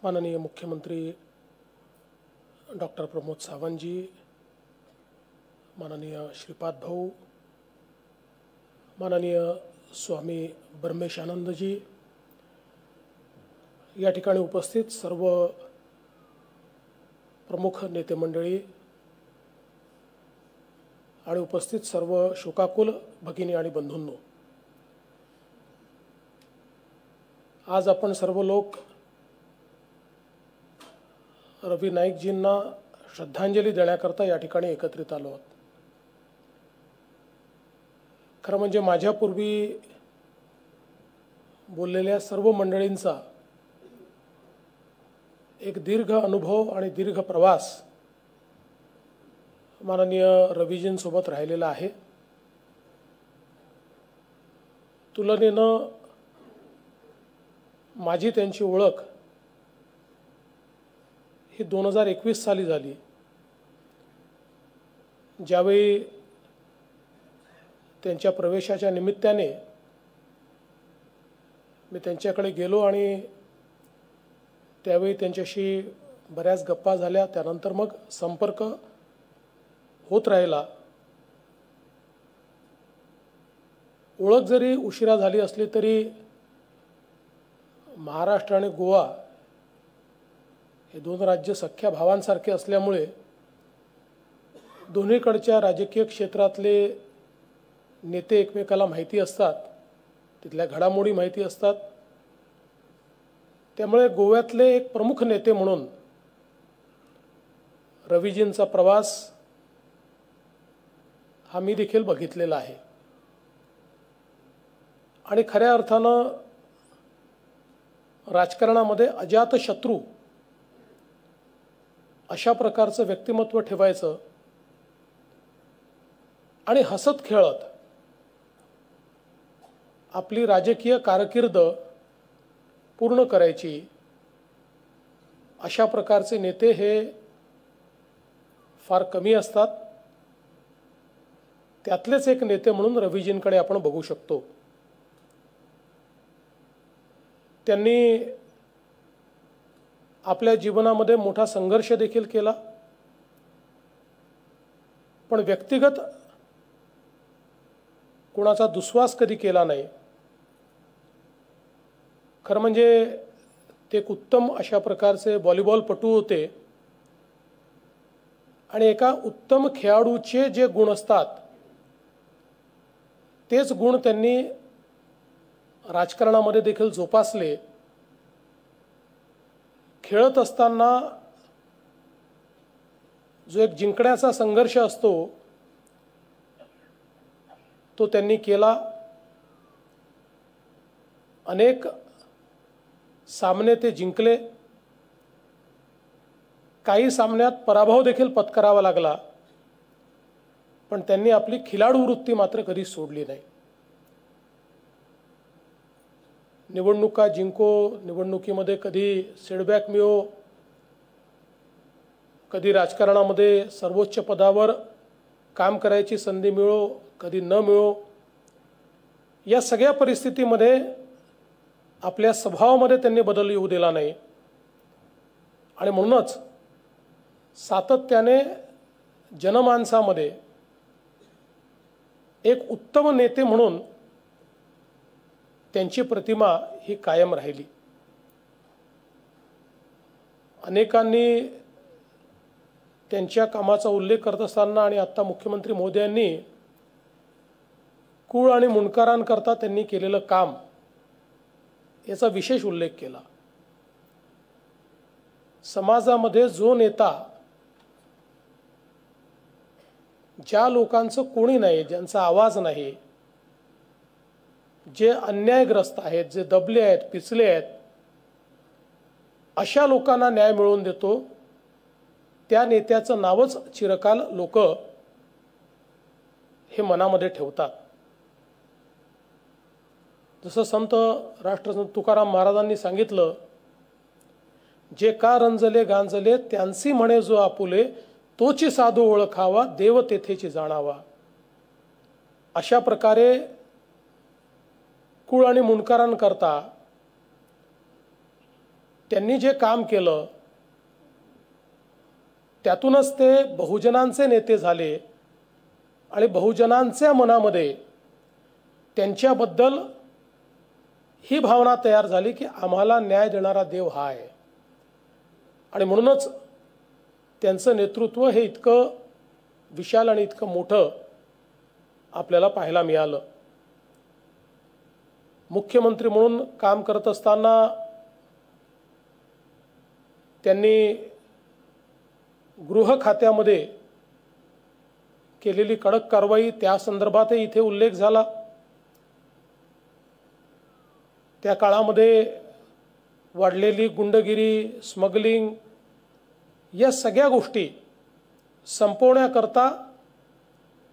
माननीय मुख्यमंत्री डॉक्टर प्रमोद सावंत जी, माननीय श्रीपाद भाऊ, माननीय स्वामी ब्रह्मेशानंदजी, या ठिकाणी उपस्थित सर्व प्रमुख नेते मंडळी आणि उपस्थित सर्व शोकाकुल भगिनी आणि बंधूंनो, आज आपण सर्व लोक रवी नाईकजींना श्रद्धांजली देण्याकरता या ठिकाणी एकत्रित आलो आहोत. खरं म्हणजे माझ्यापूर्वी बोललेल्या सर्व मंडळींचा एक दीर्घ अनुभव आणि दीर्घ प्रवास माननीय रवीजींसोबत राहिलेला आहे. तुलनेनं माझी त्यांची ओळख ही 2021 साली झाली, ज्यावेळी त्यांच्या प्रवेशाच्या निमित्ताने मी त्यांच्याकडे गेलो आणि त्यावेळी त्यांच्याशी बऱ्याच गप्पा झाल्या. त्यानंतर मग संपर्क होत राहिला. ओळख जरी उशिरा झाली असली तरी महाराष्ट्र आणि गोवा हे दोन राज्य सख्या भावांसारखे असल्यामुळे दोन्हीकडच्या राजकीय क्षेत्रातले नेते एकमेकाला माहिती असतात, तिथल्या घडामोडी माहिती असतात. त्यामुळे गोव्यातले एक प्रमुख नेते म्हणून रवीजींचा प्रवास हा मी देखील बघितलेला आहे आणि खऱ्या अर्थानं राजकारणामध्ये अजातशत्रू अशा प्रकारचं व्यक्तिमत्व ठेवायचं आणि हसत खेळत आपली राजकीय कारकीर्द पूर्ण करायची, अशा प्रकारचे नेते हे फार कमी असतात. त्यातलेच एक नेते म्हणून रवीजींकडे आपण बघू शकतो. त्यांनी आपल्या जीवनामध्ये मोठा संघर्ष देखील केला, पण व्यक्तिगत कोणाचा दुस्वास कधी केला नाही. खरं म्हणजे ते एक उत्तम अशा प्रकारचे व्हॉलीबॉलपटू होते आणि एका उत्तम खेळाडूचे जे गुण असतात तेच गुण त्यांनी राजकारणामध्ये देखील जोपासले. खेळत असताना जो एक जिंकण्याचा संघर्ष असतो तो त्यांनी केला. अनेक सामने ते जिंकले, काही सामन्यात पराभव देखील पत्करावा लागला, पण त्यांनी आपली खिलाडू वृत्ती मात्र कधी सोडली नाही. निवडणुका जिंको, निवडणुकीमध्ये कधी सीडबॅक मिळो, कधी राजकारणामध्ये सर्वोच्च पदावर काम करायची संधी मिळो, कधी न मिळो, या सगळ्या परिस्थितीमध्ये आपल्या स्वभावामध्ये त्यांनी बदल येऊ दिला नाही आणि म्हणूनच सातत्याने जनमानसामध्ये एक उत्तम नेते म्हणून त्यांची प्रतिमा ही कायम राहिली. अनेकांनी त्यांच्या कामाचा उल्लेख करत असताना आणि आत्ता मुख्यमंत्री महोदयांनी कुळ आणि मुंडकारांकरता त्यांनी केलेलं काम याचा विशेष उल्लेख केला. समाजामध्ये जो नेता ज्या लोकांचं कोणी नाही, ज्यांचा आवाज नाही, जे अन्यायग्रस्त आहेत, जे दबले आहेत, पिचले आहेत, अशा लोकांना न्याय मिळवून देतो, त्या नेत्याचं नावच चिरकाल लोक हे मनामध्ये ठेवतात. जसं संत राष्ट्रसंत तुकाराम महाराजांनी सांगितलं, जे का रंजले गांजले त्यांसी म्हणे जो आपुले, तोची साधू ओळखावा देव तेथेची जाणावा. अशा प्रकारे कुळ आणि मुंडकारांकरता त्यांनी जे काम केलं त्यातूनच ते बहुजनांचे नेते झाले आणि बहुजनांच्या मनामध्ये त्यांच्याबद्दल ही भावना तयार झाली की आम्हाला न्याय देणारा देव हा आहे. आणि म्हणूनच त्यांचं नेतृत्व हे इतकं विशाल आणि इतकं मोठं आपल्याला पाहायला मिळालं. मुख्यमंत्री म्हणून काम करत असताना त्यांनी गृह खात्यामध्ये केलेली कडक कारवाई त्या संदर्भातही इथे उल्लेख झाला. त्या काळामध्ये वाढलेली गुंडगिरी, स्मगलिंग या सगळ्या गोष्टी संपवण्याकरता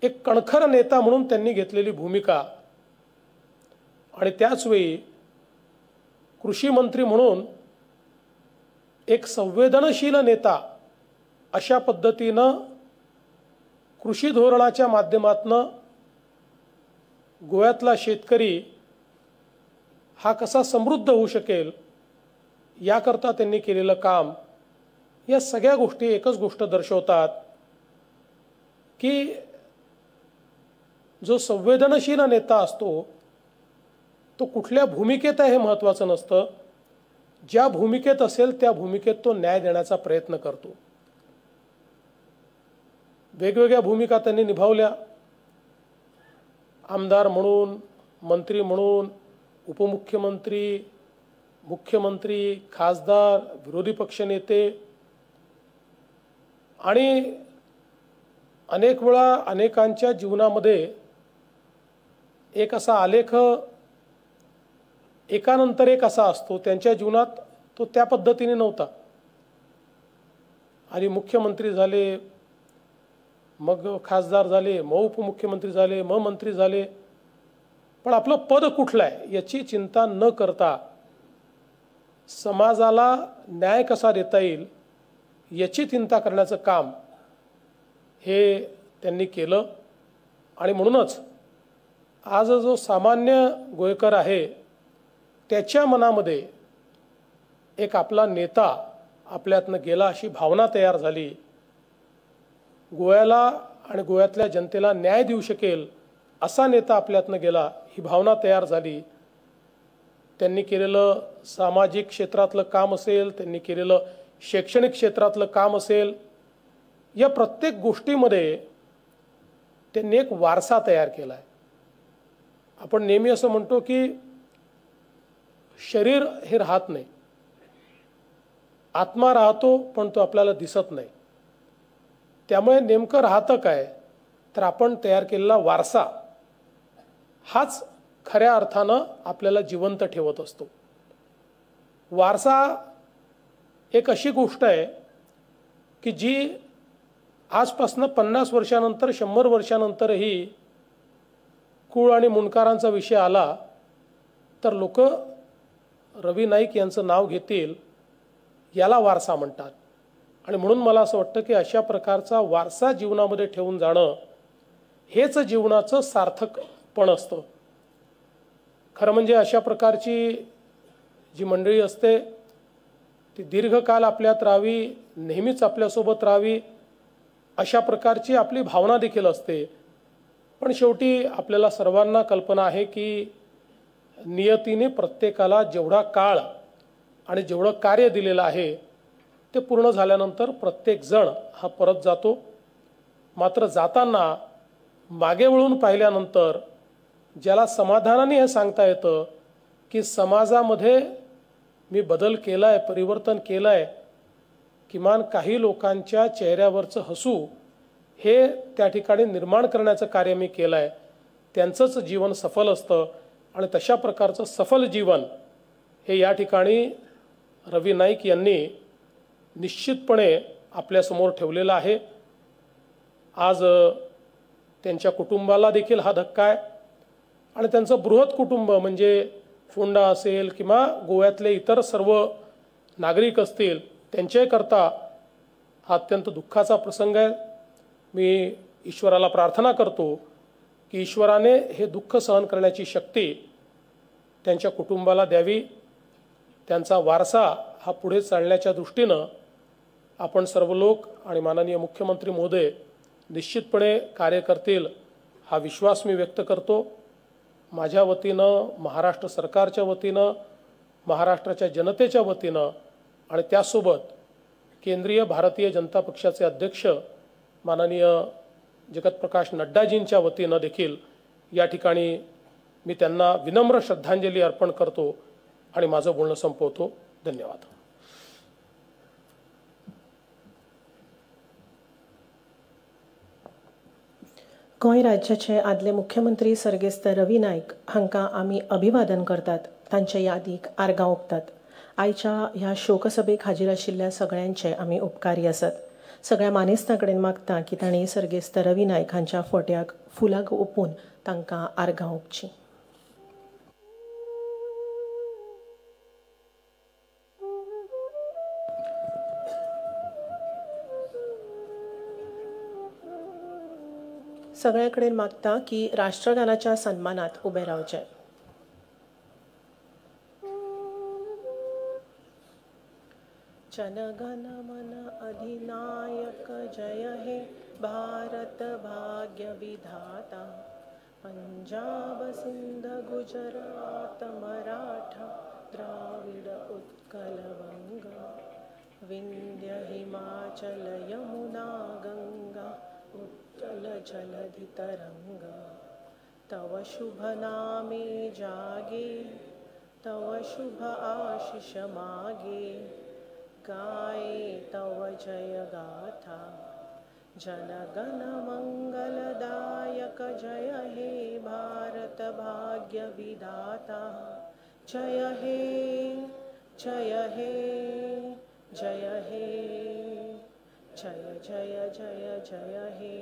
एक कणखर नेता म्हणून त्यांनी घेतलेली भूमिका आणि त्याचवेळी कृषी मंत्री म्हणून एक संवेदनशील नेता अशा पद्धतीनं कृषी धोरणाच्या माध्यमातून गोव्यातला शेतकरी हा कसा समृद्ध होऊ शकेल याकरता त्यांनी केलेलं काम, या सगळ्या गोष्टी एकच गोष्ट दर्शवतात की जो संवेदनशील नेता असतो तो कुठल्या भूमिकेत आहे हे महत्त्वाचं नसतं, ज्या भूमिकेत असेल त्या भूमिकेत तो न्याय देण्याचा प्रयत्न करतो। वेगवेगळ्या भूमिका त्यांनी निभावल्या, आमदार म्हणून, मंत्री म्हणून, उपमुख्यमंत्री, मुख्यमंत्री, खासदार, विरोधी पक्षनेते आणि अनेक वेळा अनेकांच्या जीवनामध्ये एक असा आलेख एकानंतर एक असा असतो, त्यांच्या जीवनात तो त्या पद्धतीने नव्हता। आणि मुख्यमंत्री झाले, मग खासदार झाले, मग उपमुख्यमंत्री झाले, मग मंत्री झाले, पण आपलं पद कुठलं आहे याची चिंता न करता समाजाला न्याय कसा देता येईल याची चिंता करण्याचं काम हे त्यांनी केलं। आणि म्हणूनच आज जो सामान्य गोयकर आहे त्याच्या मनामध्ये एक आपला नेता आपल्यातनं गेला अशी भावना तयार झाली। गोव्याला आणि गोव्यातल्या जनतेला न्याय देऊ शकेल असा नेता आपल्यातनं गेला ही भावना तयार झाली। त्यांनी केलेलं सामाजिक क्षेत्रातलं काम असेल, त्यांनी केलेलं शैक्षणिक क्षेत्रातलं काम असेल, या प्रत्येक गोष्टीमध्ये त्यांनी एक वारसा तयार केला आहे। आपण नेहमी असं म्हणतो की शरीर हे राहत नाही, आत्मा राहतो पण तो आपल्याला दिसत नाही। त्यामुळे नेमकं राहतं काय, तर आपण तयार केलेला वारसा हाच खऱ्या अर्थानं आपल्याला जिवंत ठेवत असतो। वारसा एक अशी गोष्ट आहे की जी आजपासनं 50 वर्षानंतर, 100 वर्षानंतरही कुळ आणि मुंडकारांचा विषय आला तर लोक रवी नाईक यांचं नाव घेतील, याला वारसा म्हणतात। आणि म्हणून मला असं वाटतं की अशा प्रकारचा वारसा जीवनामध्ये ठेवून जाणं हेच जीवनाचं सार्थकपण असतं। खरं म्हणजे अशा प्रकारची जी मंडळी असते ती दीर्घकाल आपल्यात राहावी, नेहमीच आपल्यासोबत राहावी अशा प्रकारची आपली भावना देखील असते। पण शेवटी आपल्याला सर्वांना कल्पना आहे की नियतीने प्रत्येकाला जेवढा काळ आणि जेवढं कार्य दिलेलं आहे ते पूर्ण झाल्यानंतर प्रत्येक जण हा परत जातो। मात्र जाताना मागे वळून पाहिल्यानंतर ज्याला समाधानाने हे सांगता येतं की समाजामध्ये मी बदल केला आहे, परिवर्तन केलं आहे, किमान काही लोकांच्या चेहऱ्यावरचं हसू हे त्या ठिकाणी निर्माण करण्याचं कार्य मी केलं आहे, त्यांचंच जीवन सफल असतं। आणि तशा प्रकारचं सफल जीवन हे या ठिकाणी रवी नाईक यांनी निश्चितपणे आपल्यासमोर ठेवलेलं आहे। आज त्यांच्या कुटुंबाला देखील हा धक्का आहे आणि त्यांचं बृहत कुटुंब म्हणजे फोंडा असेल किंवा गोव्यातले इतर सर्व नागरिक असतील त्यांच्याकरता हा अत्यंत दुःखाचा प्रसंग आहे। मी ईश्वराला प्रार्थना करतो की ईश्वराने हे दुःख सहन करण्याची शक्ती त्यांच्या कुटुंबाला द्यावी। त्यांचा वारसा हा पुढे चालण्याच्या दृष्टीनं आपण सर्व लोक आणि माननीय मुख्यमंत्री महोदय निश्चितपणे कार्य करतील हा विश्वास मी व्यक्त करतो। माझ्या वतीनं, महाराष्ट्र सरकारच्या वतीनं, महाराष्ट्राच्या जनतेच्या वतीनं आणि त्यासोबत केंद्रीय भारतीय जनता पक्षाचे अध्यक्ष माननीय जगतप्रकाश नड्डाजींच्या वतीनं देखील या ठिकाणी मी त्यांना विनम्र श्रद्धांजली अर्पण करतो आणि माझं बोलणं संपवतो। धन्यवाद। गोंय राज्याचे आदले मुख्यमंत्री सर्गेस्त रवी नाईक हांकां आमी अभिवादन करतात, तांचे यादीक आर्गां ओंपतात। आयच्या ह्या शोकसभेक हाजीर आशिल्ल्या सगळ्यांचे आमी उपकारी आसात। सगळ्या मानेस्तां कडेन मागता की तांणी सर्गेस्त रवी नाईक हांच्या फोट्याक फुलां ओंपून तांकां आर्गां ओंपचीं। सगळ्यां कडेन मागता की राष्ट्रगानाच्या सन्मानात उबे रावचे. जनगण मन अधिनायक जय हे भारत भाग्य विधाता. पंजाब सिंध गुजरात मराठा द्राविड उत्कल बंग विंध्य हिमाचल यमुना गंगा उच्चल जलधि तरंग. तव शुभ नामे जागे तव शुभ आशीष मागे गाये तव जय गाथा. जनगण मंगलदायक जय हे भारत भाग्य विधाता. जय हे जय हे जय हे जय जय जय जय हे.